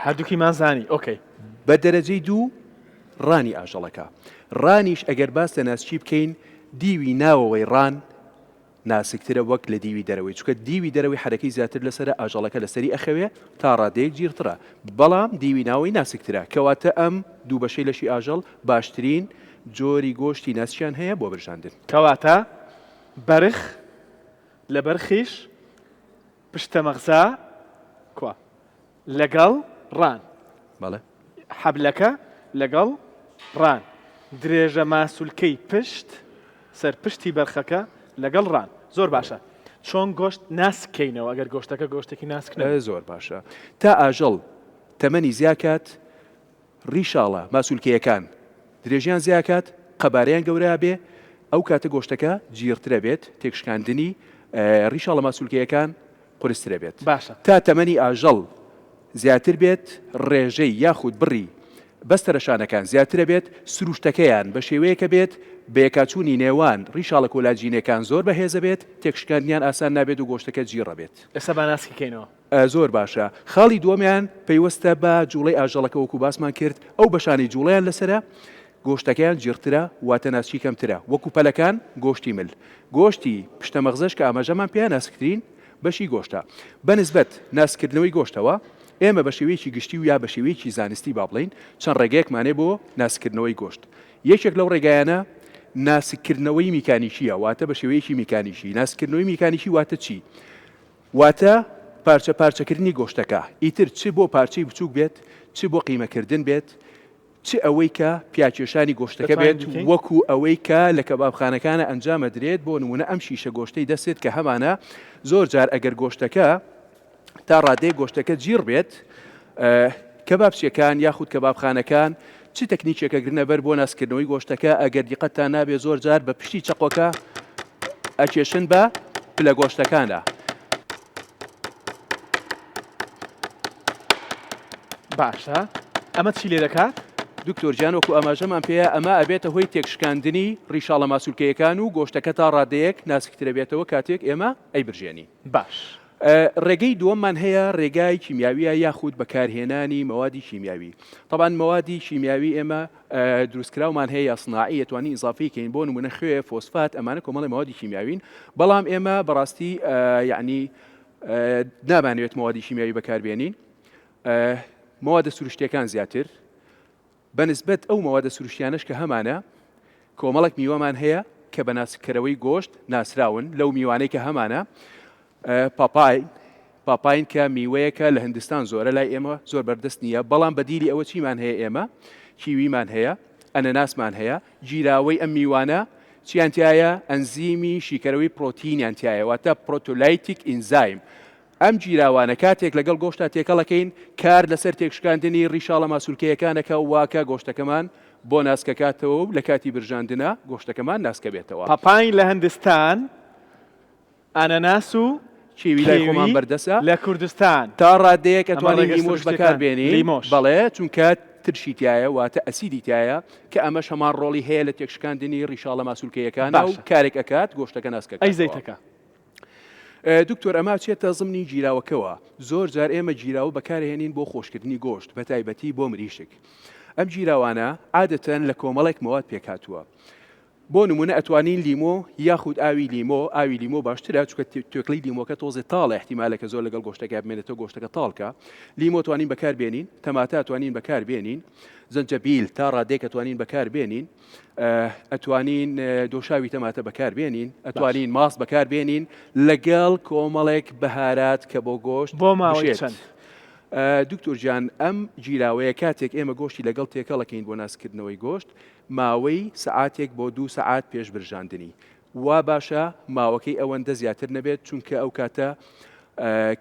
هەردووکیمان زانی okay. بە دەرەجەی دوو. ڕانی ئاژەڵەکە. ڕانیش ئەگەر باس لە ناسکی بکەین دیوی ناوەوەی ڕان ناسکترە وەک لە دیوی دەرەوەی چونکە دیوی دەرەوەی حەرەکەی زیاتر لەسەرە ئاژەڵەکە لەسەری ئەخەوێ تا ڕادەیەک جیڕترە بەڵام دیوی ناوەوەی ناسکترە کەواتە ئەم دوو بەشەی لەشی ئاژەڵ باشترین جۆری گۆشتی ناسکیان هەیە بۆ برژاندن. کەواتە بەرخ لە بەرخیش پشتە مەغزا کوا لەگەڵ ڕان. بەڵێ. حەبلەکە لەگەڵ ڕان. درێژە ماسولکەی پشت، سەر پشتی بەرخەکە لەگەڵ ڕان. زۆر باشە. چۆن گۆشت ناسک کەینەوە ئەگەر گۆشتەکە گۆشتێکی ناسک نەبوو؟ زۆر باشە. تا ئاژەڵ تەمەنی زیاکات ڕیشاڵە ماسولکەیەکان درێژیان زیاکات، قەبارەیان گەورە ئەبێ، ئەو کاتە گۆشتەکە جیڕترە بێت، تێکشکاندنی ڕیشاڵە ماسولکەیەکان قورسترە بێت. باشە. تا تەمەنی ئاژەڵ زیاتر بێت، ڕێژەی یاخود بڕی بەستەرە شانەکان زیاترە بێت، سروشتەکەیان بە شێوەیەکە بێت، بەیەکاچوونی نێوان ڕیشاڵە کۆلاجینەکان زۆر بەهێزە بێت، تێکشکاندنیان ئاسان نابێت و گۆشتەکە جیڕە بێت. ئێستا با ناسکی کەینەوە. زۆر باشە. خاڵی دووەمیان پەیوەستە بە جوڵەی ئاژەڵەکە وەکو باسمان کرد ئەو بەشانەی جوڵەیان لەسەرە گۆشتەکەیان جیڕترە واتە ناسکی کەمترە وەکو پەلەکان گۆشتی مل گۆشتی پشتە مەغزەش کە ئاماژەمان پێیا ناسکترین بەشی گۆشتە بە نسبەت ناسکردنەوەی گۆشتەوە ئێمە بە شێوەیەکی گشتی و یا بە شێوەیەکی زانستی با بڵێین چەند ڕێگەیەکمان هەیە بۆ ناسکردنەوەی گۆشت یەکێک لەو ڕێگایانە ناسککردنەوەی میکانیکیە واتە بە شێوەیەکی میکانیکی ناسکردنەوەی میکانیکی واتە چی؟ واتە پارچە پارچەکردنی گۆشتەکە، ئیتر چ بۆ پارچەی بچووک بێت، چ بۆ قیمەکردن بێت، چ ئەوەی کە پیاکێشانی گۆشتەکە دەتوانین بێت، بیکەین؟ وەکو ئەوەی کە لە کەبابخانەکانە ئەنجام ئەدرێت، بۆ نموونە ئەم شیشە گۆشتەی دەستت کە هەمانە، زۆر جار ئەگەر گۆشتەکە تا ڕادەیەک گۆشتەکە جیڕ بێت، کەبابچیەکان یاخود کەبابخانەکان چ تەکنیکێک ئەگرنە بەر بۆ ناسکردنەوەی گۆشتەکە، ئەگەر دیقەتتان نابێت زۆر جار بە پشتی چەقۆکە ئەکێشن بە پلە گۆشتەکانە. باشە ئەمە چی لێ دەکات؟ دکتۆر گیان وەکو ئاماژەمان پێیە ئەمە ئەبێتە هۆی تێکشکاندنی ڕیشاڵە ماسولکەیەکان و گۆشتەکە تا ڕادەیەک ناسکترەبێتەوە کاتێک ئێمە ئەیبرژێنین. باش. ڕێگەی دووەممان هەیە ڕێگای کیمیاویە یاخود بەکارهێنانی مەوادی کیمیاوی تەبعەن مەوادی کیمیاوی ئێمە دروستکراومان هەیە یا سناعی ئەتوانین ئیزافەی کەین بۆ نمونە خوێ فۆسفات ئەمانە کۆمەڵی مەوادی کیمیاوین بەڵام ئێمە بەڕاستی یعنی نابانوێت مەوادی کیمیاوی بەکاربێنین مەوادە سروشتیەکان زیاتر بە نسبەت ئەو مەوادە سروشتیانەش کە هەمانە، کۆمەڵێک میوەمان هەیە کە بە ناسککەرەوەی گۆشت ناسراون، لەو میوانەی کە هەمانە پاپاین، پاپاین کە میوەیەکە لە هندستان زۆرە لای ئێمە زۆر بەردەست نییە، بەڵام بەدیلی ئەوە چیمان هەیە ئێمە کیویمان هەیە، ئەنەناسمان هەیە، گیراوەی ئەم میوانە چیان تایە ئەنزیمی شیکەرەوەی پرۆتینیان تایە واتە proteolytic enzyme ئەم گیراوانە کاتێک لەگەڵ گۆشتا تێکەڵەکەین کار لەسەر تێکشکاندنی ڕیشاڵە ماسولکەیەکانەکە واکە گۆشتەکەمان بۆ ناسکەکاتەوە و لە کاتی برژاندنا گۆشتەکەمان ناسکەبێتەوە. پاپاین لە هندستان، ئانەناس و کیوی لای خۆمان بەردەسە. لە کوردستان. تا ڕادەیەک ئەتوانین لیمۆش بەکار بێنین. لیمۆش. بەڵێ چونکە ترشی تیایە واتە ئەسیدی تیایە کە ئەمەش هەمان ڕۆڵی هەیە لە تێکشکاندنی ڕیشاڵە ماسولکەیەکانە و کارێک ئەکات گۆشتەکە ناسکەکاتەوە. ئەی زەیتەکە؟ دکتۆر ئەمە ئەچێتە زمنی گیراوەکەوە، زۆر جار ئێمە گیراوە بەکارهێنین بۆ خۆشکردنی گۆشت بەتایبەتی بۆ مریشک. ئەم گیراوانە عادەتەن لە کۆمەڵێک مەواد پێکهاتووە. بۆ نمونە ئەتوانین لیمۆ یاخود ئاوی لیمۆ، ئاوی لیمۆ باشترە چونکە توێکڵی لیمۆکە تۆزێ تاڵە ئیحتیمالە کە زۆر لەگەڵ گۆشتەکە بمێنێتەوە گۆشتەکە تاڵکە. لیمۆ توانین بەکار بێنین، تەماتە ئەتوانین بەکار بێنین، زەنجەبیل تا ڕادەیەک ئەتوانین بەکار بێنین. ئەتوانین دۆشاوی تەماتە بەکاربێنین ئەتوانین ماست بەکاربێنین لەگەڵ کۆمەڵێک بەهارات کە بۆ گۆشت بۆ ماوەی چەند؟ دکتۆر گیان ئەم گیراوەیە کاتێک ئێمە گۆشتی لەگەڵ تێکەڵەکەین بۆ ناسکردنەوەی گۆشت ماوەی سەعاتێک بۆ دوو سەعات پێش برژاندنی وا باشە ماوەکەی ئەوەندە زیاتر نەبێت چونکە ئەو کاتە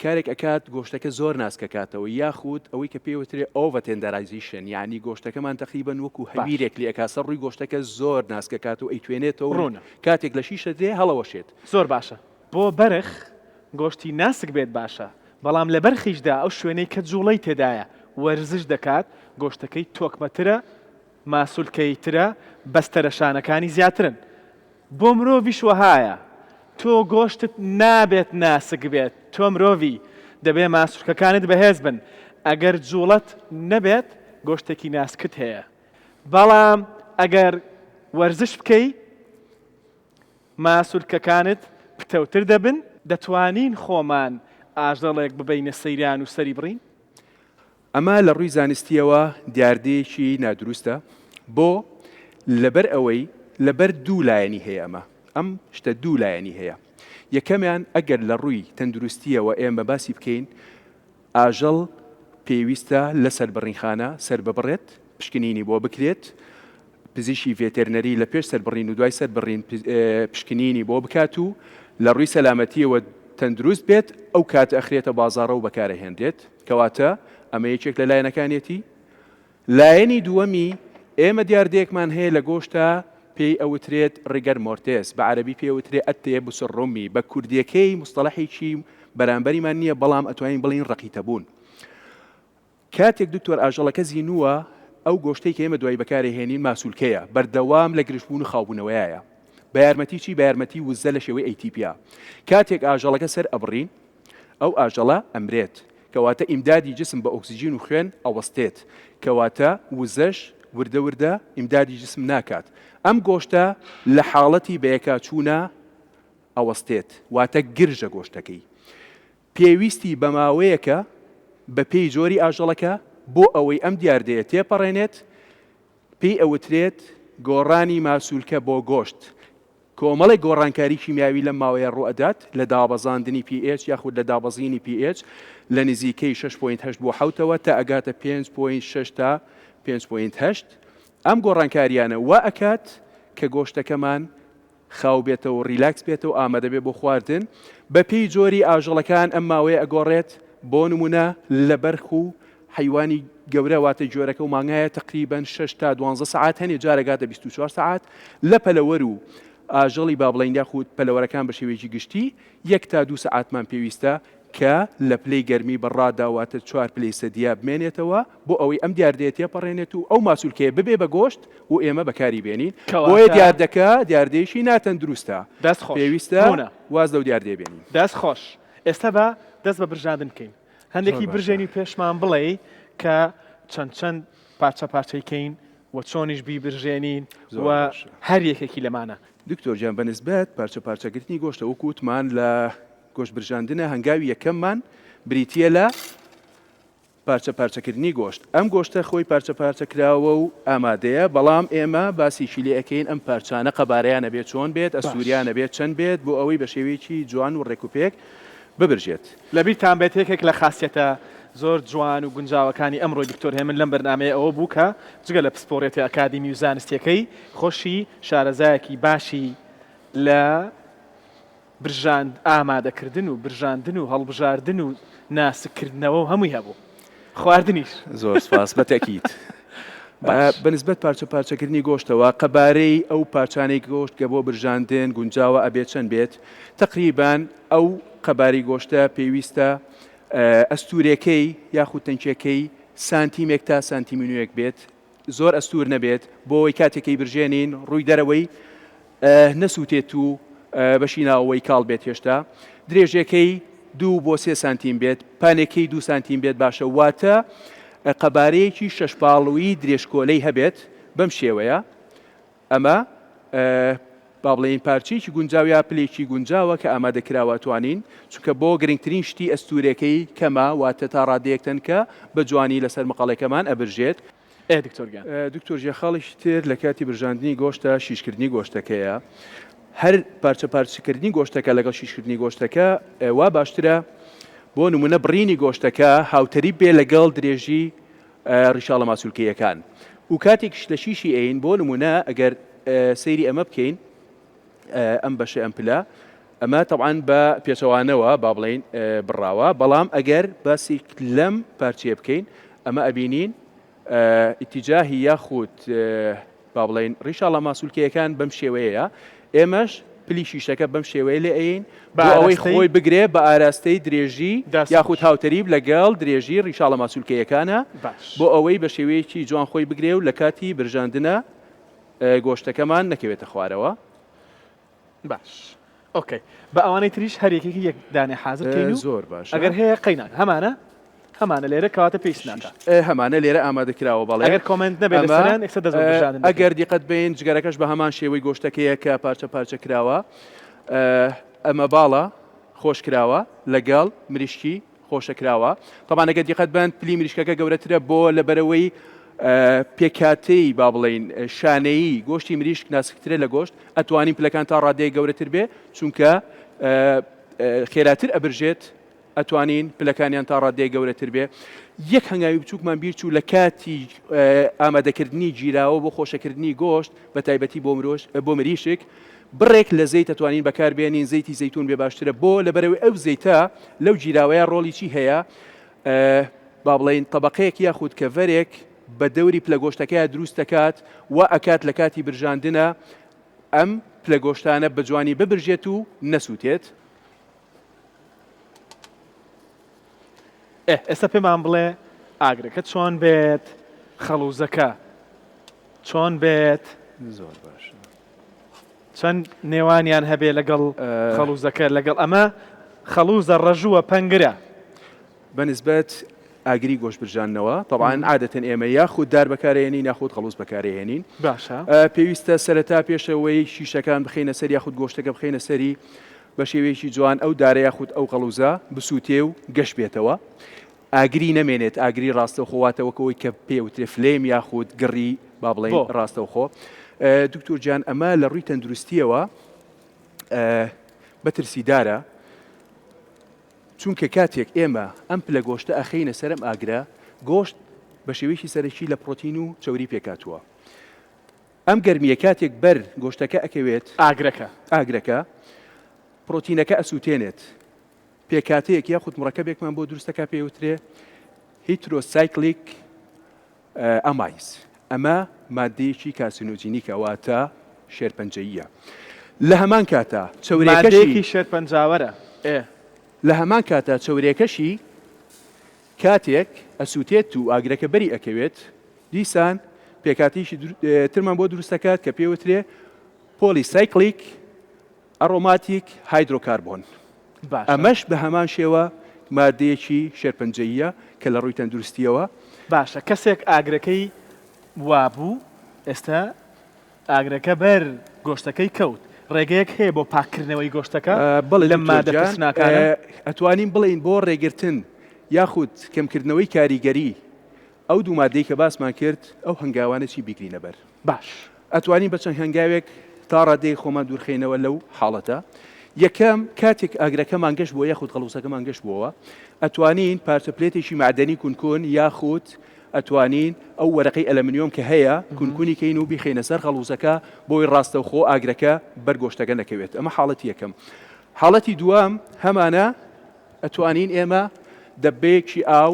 کارێک ئەکات گۆشتەکە زۆر ناسکەکاتەوە یاخود ئەوەی کە پێوترێ over tenderization یعنی گۆشتەکەمان تقریبن وەکو هەویرێک لێ ئەکا سەر ڕووی گۆشتەکە زۆر ناسکەکات و ئەیتوێنێتەوە ڕوونە. کاتێک لە شیشە درێ هەڵەوەشێت. زۆر باشە بۆ بەرخ گۆشتی ناسک بێت باشە بەڵام لە بەرخیشدا ئەو شوێنەی کە جوڵەی تێدایە وەرزش دەکات گۆشتەکەی تۆکمەترە ماسولکەییترە، بەستەرە شانەکانی زیاترن. بۆ مرۆڤیش وەهایە. تۆ گۆشتت نابێت ناسک بێت، تۆ مرۆڤی، دەبێ ماسولکەکانت بەهێز بن. ئەگەر جوڵەت نەبێت، گۆشتێکی ناسکت هەیە. بەڵام ئەگەر وەرزش بکەی ماسولکەکانت پتەوتر دەبن. دەتوانین خۆمان ئاژەڵێک ببەینە سەیران و سەری بڕین؟ ئەمە لە ڕووی زانستییەوە دیاردەیەکی نادروستە، بۆ؟ لەبەر ئەوەی لەبەر دوو لایەنی هەیە ئەمە، ئەم شتە دوو لایەنی هەیە، یەکەمیان ئەگەر لە ڕووی تەندروستییەوە ئێمە باسی بکەین، ئاژەڵ پێویستە لە سەربڕینخانە سەرببڕێت، پشکنینی بۆ بکرێت، پزیشکی ڤێتێرنەری لە پێش سەربڕین و دوای سەربڕین پشکنینی بۆ بکات و لە ڕووی سەلامەتییەوە تەندروست بێت، ئەو کاتە ئەخرێتە بازاڕە و بەکارئەهێنرێت. کەواتە ئەمە یەکێک لە لایەنەکانیەتی. لایەنی دووەمی، ئێمە دیاردەیەکمان هەیە لە گۆشتا پێی ئەوترێت rigor mortis، بە عەرەبی پێی ئەوترێ التيبس الرمي، بە کوردیەکەی موستەڵەحێکی بەرامبەریمان نییە بەڵام ئەتوانین بڵێین ڕەقیتەبوون. کاتێک دکتۆر ئاژەڵەکە زینووە ئەو گۆشتەی کە ئێمە دوایی بەکارێ هێنین ماسولکەیە بەردەوام لە گرژبوون و خاوبوونەوەیایە بە یارمەتی چی؟ بە یارمەتی وزە لە شێوەی ATP ە. کاتێک ئاژەڵەکە سەر ئەبڕین ئەو ئاژەڵە ئەمرێت کەواتە ئیمدادی جسم بە ئۆکسجین و خوێن ئەوەستێت کەواتە وزەش وردە وردە ئیمدادی جسم ناکات ئەم گۆشتە لە حاڵەتی بەیەکاچوونا ئەوەستێت واتە گرژە گۆشتەکەی پێویستی بە ماوەیەکە بە پێی جۆری ئاژەڵەکە بۆ ئەوەی ئەم دیاردەیە تێپەڕێنێت پێی ئەوترێت گۆڕانی ماسولکە بۆ گۆشت کۆمەڵێک گۆڕانکاری کیمیاوی لەم ماوەیە ڕووئەدات لە دابەزاندنی pH یاخود لە دابەزینی pH لە نزیکەی 6.8 بۆ حەوتەوە تا ئەگاتە 5.6 تا 5.8 ئەم گۆڕانکاریانە وا ئەکات کە گۆشتەکەمان خاو بێتەوە و ڕیلاکس بێتەوە ئامادە بێت بۆ خواردن بەپێی جۆری ئاژەڵەکان ئەم ماوەیە ئەگۆڕێت بۆ نمونە لە بەرخ و حەیوانی گەورە واتە گوێرەکە و مانگایە تەقریبەن 6 تا 12 سەعات هەنێ جار ئەگاتە 24 سەعات لە پەلەوەر و ئاژەڵی با بڵێین یاخود پەلەوەرەکان بە شێوەیەکی گشتی یەک تا دوو سەعاتمان پێویستە کە لە پلەی گەرمی بەڕادا واتە چوار پلەی سەدیا بمێنێتەوە بۆ ئەوەی ئەم دیاردەیە تێپەڕێنێت و ئەو ماسولکەیە ببێ بە گۆشت و ئێمە بەکاری بێنین بۆیە کەواتە دیاردەکە دیاردەیەکی ناتەندروستە دەست خۆش پێویستە ڕوونە. واز لەو دیاردەیە بێنین. دەست خۆش ئێستا با دەست بە برژاندن بکەین زۆر هەندێکی باشە. برژێنی پێشمان بڵێی کە چەند چەند پارچە پارچەی کەین و چۆنیش بیبرژێنین زۆر و باشە. هەر یەکێکی لەمانە. دکتۆر گیان بە نسبەت پارچە پارچەگرتنی گۆشتە وەکو وتمان لە گۆشت برژاندنە هەنگاوی یەکەممان بریتییە لە پارچە پارچەکردنی گۆشت، ئەم گۆشتە خۆی پارچە پارچە کراوە و ئامادەیە، بەڵام ئێمە باسێکی لێ ئەکەین ئەم پارچانە قەبارەیان ئەبێت چۆن بێت، ئەستووریان ئەبێت چەند بێت بۆ ئەوەی بە شێوەیەکی جوان و ڕێک و پێک ببرژێت. لەبیرتان بێت یەکێک لە خاسیەتە زۆر جوان و گونجاوەکانی ئەمڕۆی دکتۆر هێمن لەم بەرنامەیە ئەوە بوو کە جگە لە پسپۆڕیەتە ئەکادیمی و زانستیەکەی خۆشی شارەزایەکی باشی لە برژاند ئامادەکردن و برژاندن و هەڵبژاردن و ناسک کردنەوە و هەمووی هەبوو خواردنیش. زۆر سپاس بە تەئکید. باش. بە نسبەت پارچە پارچەکردنی گۆشتەوە قەبارەی ئەو پارچانەی گۆشت کە بۆ برژاندن گونجاوە ئەبێت چەند بێت؟ تەقریبەن ئەو قەبارەی گۆشتە پێویستە ئەستوورێکەی یاخود تەنکیەکەی سانتیمێک تا سانتیمینوێک بێت زۆر ئەستوور نەبێت بۆ ئەوەی کاتێک ئەیبرژێنین ڕووی دەرەوەی نەسووتێت و بەشی ناوەوەی کاڵ بێت هێشتا درێژێکەی دوو بۆ سێ سانتیم بێت پانێکەی دوو سانتیم بێت باشە واتە قەبارەیەکی شەشپاڵویی درێژکۆلەی هەبێت بەم شێوەیە ئەمە با بڵێین پارچەیەکی گونجاو یا پلێکی گونجاوە کە ئامادە کراوە توانین چونکە بۆ گرنگترین شتی ئەستورێکەی کەمە واتە تا ڕادەیەک تەنکە بە جوانی لەسەر مقەڵێکەمان ئەبرژێت. ئێ دکتۆر گیان. دکتۆر گیان خاڵێکی تر لە کاتی برژاندنی گۆشتە شیشکردنی گۆشتەکەیە هەر پارچە پارچەکردنی گۆشتەکە لەگەڵ شیشکردنی گۆشتەکە وا باشترە بۆ نمونە بڕینی گۆشتەکە هاوتەریب بێ لەگەڵ درێژی ڕیشاڵە ماسولکەیەکان و کاتێکیش لە شیشی ئەین بۆ نمونە ئەگەر سەیری ئەمە بکەین ئەم بەشە ئەم پلە ئەمە تەبعەن بە پێچەوانەوە با بڵین بڕاوە بەڵام ئەگەر باسێک لەم پارچەیە بکەین ئەمە ئەبینین ئیتیجاهی یاخود با بڵێین ڕیشاڵە ماسولکەیەکان بەم شێوەیەیە ئێمەش پلی شیشەکە بەم شێوەیە لێ ئەین بۆ ئەوەی خۆی بگرێ بە ئاراستەی درێژی یاخود هاوتەریب لەگەڵ درێژی ڕیشاڵە ماسولکەیەکانە بۆ ئەوەی بە شێوەیەکی جوان خۆی بگرێ و لە کاتی برژاندنە گۆشتەکەمان نەکەوێتە خوارەوە. باش okay بە ئەوانەی تریش هەر یەکێکی یەک دانێ حازر کەین و زۆر باشە ئەگەر هەیە قەیناک هەمانە. هەمانە لێرە کەواتە پێویست ناکا. هەمانە لێرە ئامادە کراوە بەڵێ. ئەگەر comment نەبێت لەسەریان ئێستا دەست بە برژاندن دەکەین. ئەگەر دیقەت بەین جگەرەکەش بە هەمان شێوەی گۆشتەکەیە کە پارچە پارچە کراوە. ئەمە باڵە خۆش کراوە لەگەڵ مریشکی خۆشە کراوە. تەبعەن ئەگەر دیقەت بەن پلی مریشکەکە گەورەترە بۆ لەبەرەوەی پێکهاتەی با بڵێین شانەیی گۆشتی مریشک ناسکترە لە گۆشت ئەتوانین پلەکان تا ڕادەیەک گەورەتر بێ چونکە خێراتر ئەبرژێت ئەتوانین پلەکانیان تا ڕادەیەک گەورەتر بێ. یەک هەنگاوی بچووکمان بیر چوو لە کاتی ئامادەکردنی گیراوە بۆ خۆشەکردنی گۆشت بە تایبەتی بۆ مرۆش بۆ مریشک بڕێک لە زەیت ئەتوانین بەکار بێنین زەیتی زەیتون بێ باشترە بۆ لەبەرەوەی ئەو زەیتە لەو گیراوەیە ڕۆڵی چی هەیە با بڵێین تەبەقەیەک یاخود کەڤەرێک بە دەوری پلە گۆشتەکەیا دروست دەکات و ئەکات لە کاتی برژاندنە ئەم پلە گۆشتانە بە جوانی ببرژێت و نەسووتێت. ئێ ئێستا پێمان بڵێ ئاگرەکە چۆن بێت خەڵوزەکە چۆن بێت؟ زۆر باشە. چەند نێوانیان هەبێ لەگەڵ خەڵوزەکە لەگەڵ ئەمە خەڵوزە ڕەژووە پەنگرە. بە نسبەت ئاگری گۆشت برژاندنەوە تەبعەن عادەتەن ئێمە یاخود دار بەکارێنین یاخود خەڵوز بەکارێنین. باشە. پێویستە سەرەتا پێشەوەی شیشەکان بخەینە سەر یاخود گۆشتەکە بخەینە سەری بە شێوەیەکی جوان ئەو دارە یاخود ئەو غەڵوزە بسووتێ و گەش بێتەوە ئاگری نەمێنێت ئاگری ڕاستەوخۆ واتە وەک ئەوەی کە پێ وترێ flame یاخود گڕی با بڵێین بۆ؟ ڕاستەوخۆ دکتۆر گیان ئەمە لە ڕووی تەندروستیەوە بەترسیدارە چونکە کاتێک ئێمە ئەم پلە گۆشتە ئەخەینە سەر ئەم ئاگرە گۆشت بە شێوەیەکی سەرەکی لە پرۆتین و چەوری پێکهاتووە ئەم گەرمییە کاتێک بەر گۆشتەکە ئەکەوێت، ئاگرەکە. ئاگرەکە پرۆتینەکە ئەسووتێنێت، پێکهاتەیەک یاخود مڕەکەبێکمان بۆ دروست دەکات پێی وترێ heterocyclic amines، ئەمە ماددەیەکی carcinogenic ە واتە شێرپەنجەییە. لە هەمان کاتا چەورێکەشی. ماددەیەکی شێرپەنجاوەرە ئێ. لە هەمان کاتا چەورێکەشی کاتێک ئەسووتێت و ئاگرەکە بەری ئەکەوێت، دیسان پێکهاتەیەکی ترمان بۆ دروست دەکات کە پێی وترێ polycyclic aromatic hydrocarbon. باشە. ئەمەش بە هەمان شێوە مادەیەکی شێرپەنجەییە کە لە ڕووی تەندروستییەوە. باشە کەسێک ئاگرەکەی وابوو ئێستا ئاگرەکە بەر گۆشتەکەی کەوت ڕێگەیەک هەیە بۆ پاککردنەوەی گۆشتەکە بەڵێ لەم دکتۆر مادە گیان ترسناکانە؟ ئەتوانین بڵێین بۆ ڕێگرتن یاخود کەمکردنەوەی کاریگەری ئەو دوو مادەی کە باسمان کرد ئەو هەنگاوانە چی بیگرینە بەر؟ باش. ئەتوانین بە چەند هەنگاوێک تا ڕادەیەک خۆمان دوورخەینەوە لەو حاڵەتە. یەکەم، کاتێک ئاگرەکەمان گەش بووە یاخود غەڵوسەکەمان گەش بووەوە، ئەتوانین پارچە پلێتێکی مەعدەنی کونکون یاخود ئەتوانین ئەو وەرەقەی ئەلەمنیۆم کە هەیە کونکونی کەین و بیخەینە سەر غەڵوزەکە بۆی ڕاستەوخۆ ئاگرەکە بەر گۆشتەکە نەکەوێت. ئەمە حاڵەتی یەکەم. حاڵەتی دووەم هەمانە ئەتوانین ئێمە دەبەیەکی ئاو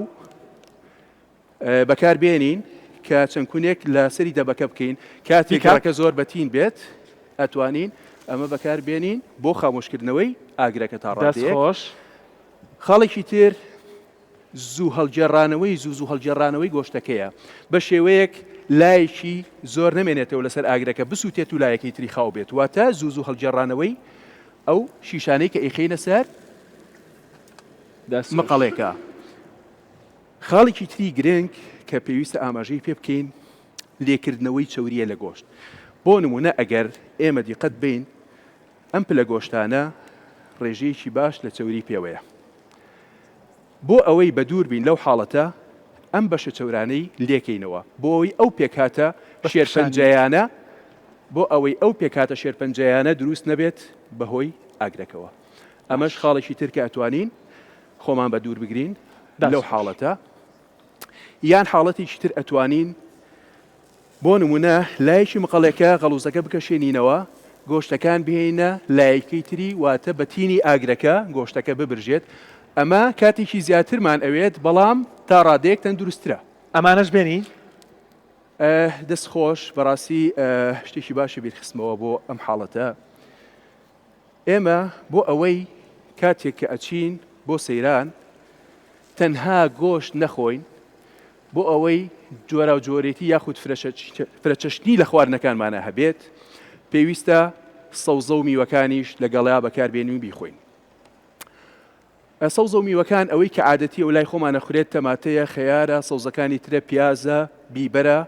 بەکار بێنین کە چەند کونێک لە سەری دەبەکە بکەین کاتێک گڕەکە زۆر بەتین بێت ئەتوانین ئەمە بەکار بێنین بۆ خامۆشکردنەوەی ئاگرەکە تا ڕادەیەک. خۆش. خاڵێکی تر زوو هەڵگێڕانەوەی زوو زوو هەڵگێڕانەوەی گۆشتەکەیە بە شێوەیەک لایەکی زۆر نەمێنێتەوە لەسەر ئاگرەکە بسووتێت و لایەکەی تری خاو بێت واتە زوو زوو هەڵگێڕانەوەی ئەو شیشانەی کە ئەیخەینە سەر مقەڵێکە. خاڵێکی تری گرنگ کە پێویستە ئاماژەی پێ بکەین لێکردنەوەی چەورییە لە گۆشت. بۆ نموونە ئەگەر ئێمە دیقەت بەین ئەم پلە گۆشتانە ڕێژەیەکی باش لە چەوری پێوەیە. بۆ ئەوەی بەدوور بین لەو حاڵەتە ئەم بەشە چەورانەی لێکەینەوە بۆ ئەوەی ئەو پێکهاتە شێرپەنجەیانە بۆ ئەوەی ئەو پێکهاتە شێرپەنجەیانە دروست نەبێت بەهۆی ئاگرەکەوە. ئەمەش خاڵێکی تر کە ئەتوانین خۆمان بە دوور بگرین لەو حاڵەتە یان حاڵەتێکی تر ئەتوانین بۆ نمونە لایەکی مقەڵێکە غەڵوزەکە بکەشێنینەوە گۆشتەکان بهێنە لایەکەی تری واتە بە تینی ئاگرەکە گۆشتەکە ببرژێت ئەمە کاتێکی زیاترمان ئەوێت بەڵام تا ڕادەیەک تەندروسترە. ئەمانەش بێنی؟ دەست خۆش بەڕاستی شتێکی باشی بیرخستمەوە بۆ ئەم حاڵەتە. ئێمە بۆ ئەوەی کاتێک کە ئەچین بۆ سەیران تەنها گۆشت نەخۆین بۆ ئەوەی جۆراوجۆرێتی یاخود فرەچەشنی لە خواردنەکانمانە هەبێت پێویستە سەوزە و میوەکانیش لەگەڵیا بەکاربێنین و بیخۆین. سەوزە و میوەکان ئەوەی کە عادەتیە و لای خۆمان ئەخورێت تەماتەیە، خەیارە، سەوزەکانی ترە، پیازە، بیبەرە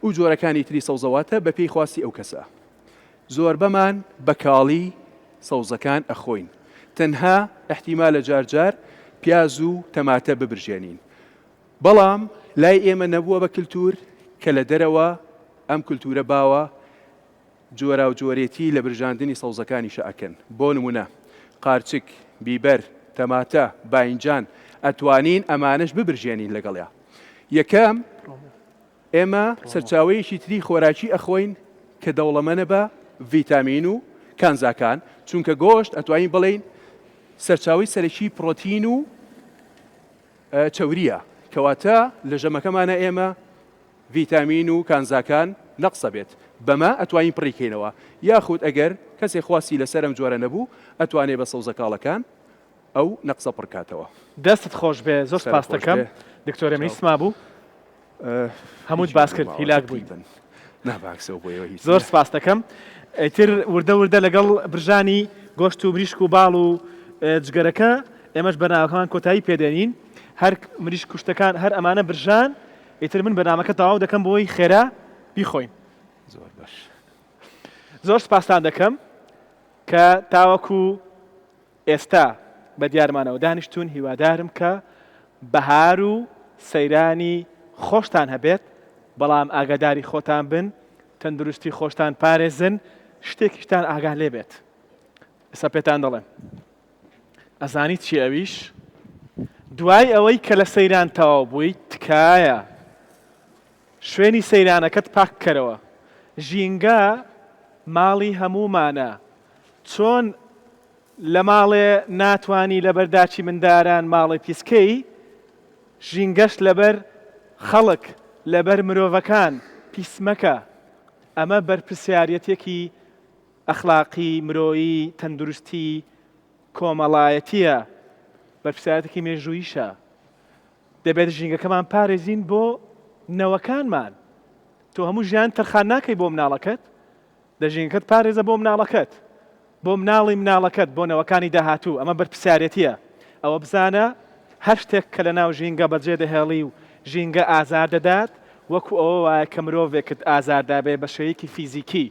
و جۆرەکانی تری سەوزەواتە بەپێی خواستی ئەو کەسە. زۆربەمان بە کاڵی سەوزەکان ئەخۆین تەنها ئیحتیمالە جار جار پیاز و تەماتە ببرژێنین بەڵام لای ئێمە نەبووە بە کلتور کە لە دەرەوە ئەم کلتورە باوە جۆراوجۆرێتی لە برژاندنی سەوزەکانیشە ئەکەن بۆ نمونە قارچک، بیبەر، تەماتە، باینجان ئەتوانین ئەمانەش ببرژێنین لەگەڵیا یەکەم ئێمە سەرچاوەیەکی تری خۆراکی ئەخۆین کە دەوڵەمەنە بە ڤیتامین و کانزاکان چونکە گۆشت ئەتوانین بڵێین سەرچاوەی سەرەکی پڕۆتین و چەوریە کەواتە لە ژەمەکەمانە ئێمە ڤیتامین و کانزاکان نەقسە بێت بەمە ئەتوانین پڕی کەینەوە یاخود ئەگەر کەسێ خواستی لەسەر ئەم جۆرە نەبوو ئەتوانێ بە سەوزە کاڵەکان ئەو نەقسە پڕکاتەوە. دەستت خۆش بێ زۆر سەرت سپاست خۆش دەکەم بێ. دکتۆر ئێمە چاو. هیچ مابوو هەمووت هیچ باس کرد نەماوە هیلاک بووی. تەقریبەن. نا بەعکسەوە بۆ ئێوە هیچ زۆر نییە. سپاست دەکەم ئیتر وردە وردە لەگەڵ برژانی گۆشت و مریشک و باڵ و جگەرەکە ئێمەش بەرنامەکەمان کۆتایی پێدێنین هەر مریشک و شتەکان هەر ئەمانە برژان ئیتر من بەرنامەکە تەواو دەکەم بۆی خێرا بیخۆین. زۆر باش. زۆر سپاستان دەکەم کە تاوەکو ئێستا بە دیارمانەوە دانیشتوون، هیوادارم کە بەهار و سەیرانی خۆشتان هەبێت، بەڵام ئاگاداری خۆتان بن، تەندروستی خۆشتان پارێزن، شتێکیشتان ئاگا لێ بێت. ئێستا پێتان دەڵێم. ئەزانی چی ئەویش؟ دوای ئەوەی کە لە سەیران تەواو بووی، تکایە شوێنی سەیرانەکەت پاک کەرەوە. ژینگە ماڵی هەموومانە، چۆن لە ماڵێ ناتوانی لەبەر داچی منداران ماڵێ پیس کەی، ژینگەش لەبەر خەڵک، لەبەر مرۆڤەکان پیس مەکە. ئەمە بەرپرسیاریەتێکی ئەخلاقی، مرۆیی، تەندروستی، کۆمەڵایەتیە، بەرپرسیارەتێکی مێژووییشە. دەبێت ژینگەکەمان پارێزین بۆ نەوەکانمان. تۆ هەموو ژیان تەرخان ناکەی بۆ مناڵەکەت؟ دە ژینگەکەت پارێزە بۆ مناڵەکەت، بۆ مناڵی مناڵەکەت، بۆ نەوەکانی داهاتوو، ئەمە بەرپرسیارێتیە. ئەوە بزانە هەر شتێک کە لەناو ژینگە بەجێ دەهێڵی و ژینگە ئازار دەدات، وەکو ئەوە وایە کە مرۆڤێکت ئازار دابێ بە شێوەیەکی فیزیکی،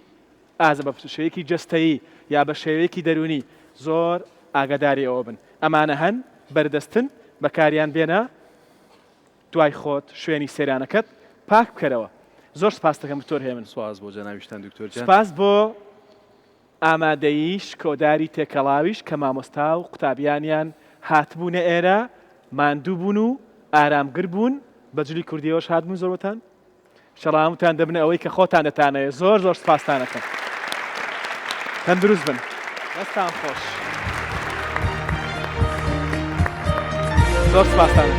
ئازە بە شێوەیەکی جەستەیی یا بە شێوەیەکی دەروونی، زۆر ئاگاداری ئەوە بن. ئەمانە هەن، بەردەستن، بەکاریان بێنە. دوای خۆت شوێنی سەیرانەکەت پاک بکەرەوە. زۆر سپاست دەکەم دکتۆر هێمن. سپاس بۆ جەنابیشتان دکتۆر گیان. سپاس بۆ ئامادەیی شکۆداری تێکەڵاویش کە مامۆستا و قوتابیانیان هاتبوونە ئێرە ماندوو بوون و ئارامگر بوون بە جلی کوردیەوەش هاتبوون زۆربەتان ئیشەڵا هەمووتان دەبنە ئەوەی کە خۆتان دەتانەوێت زۆر زۆر سپاستان ئەکەم تەندروست بن. دەستان خۆش زۆر سپاستان.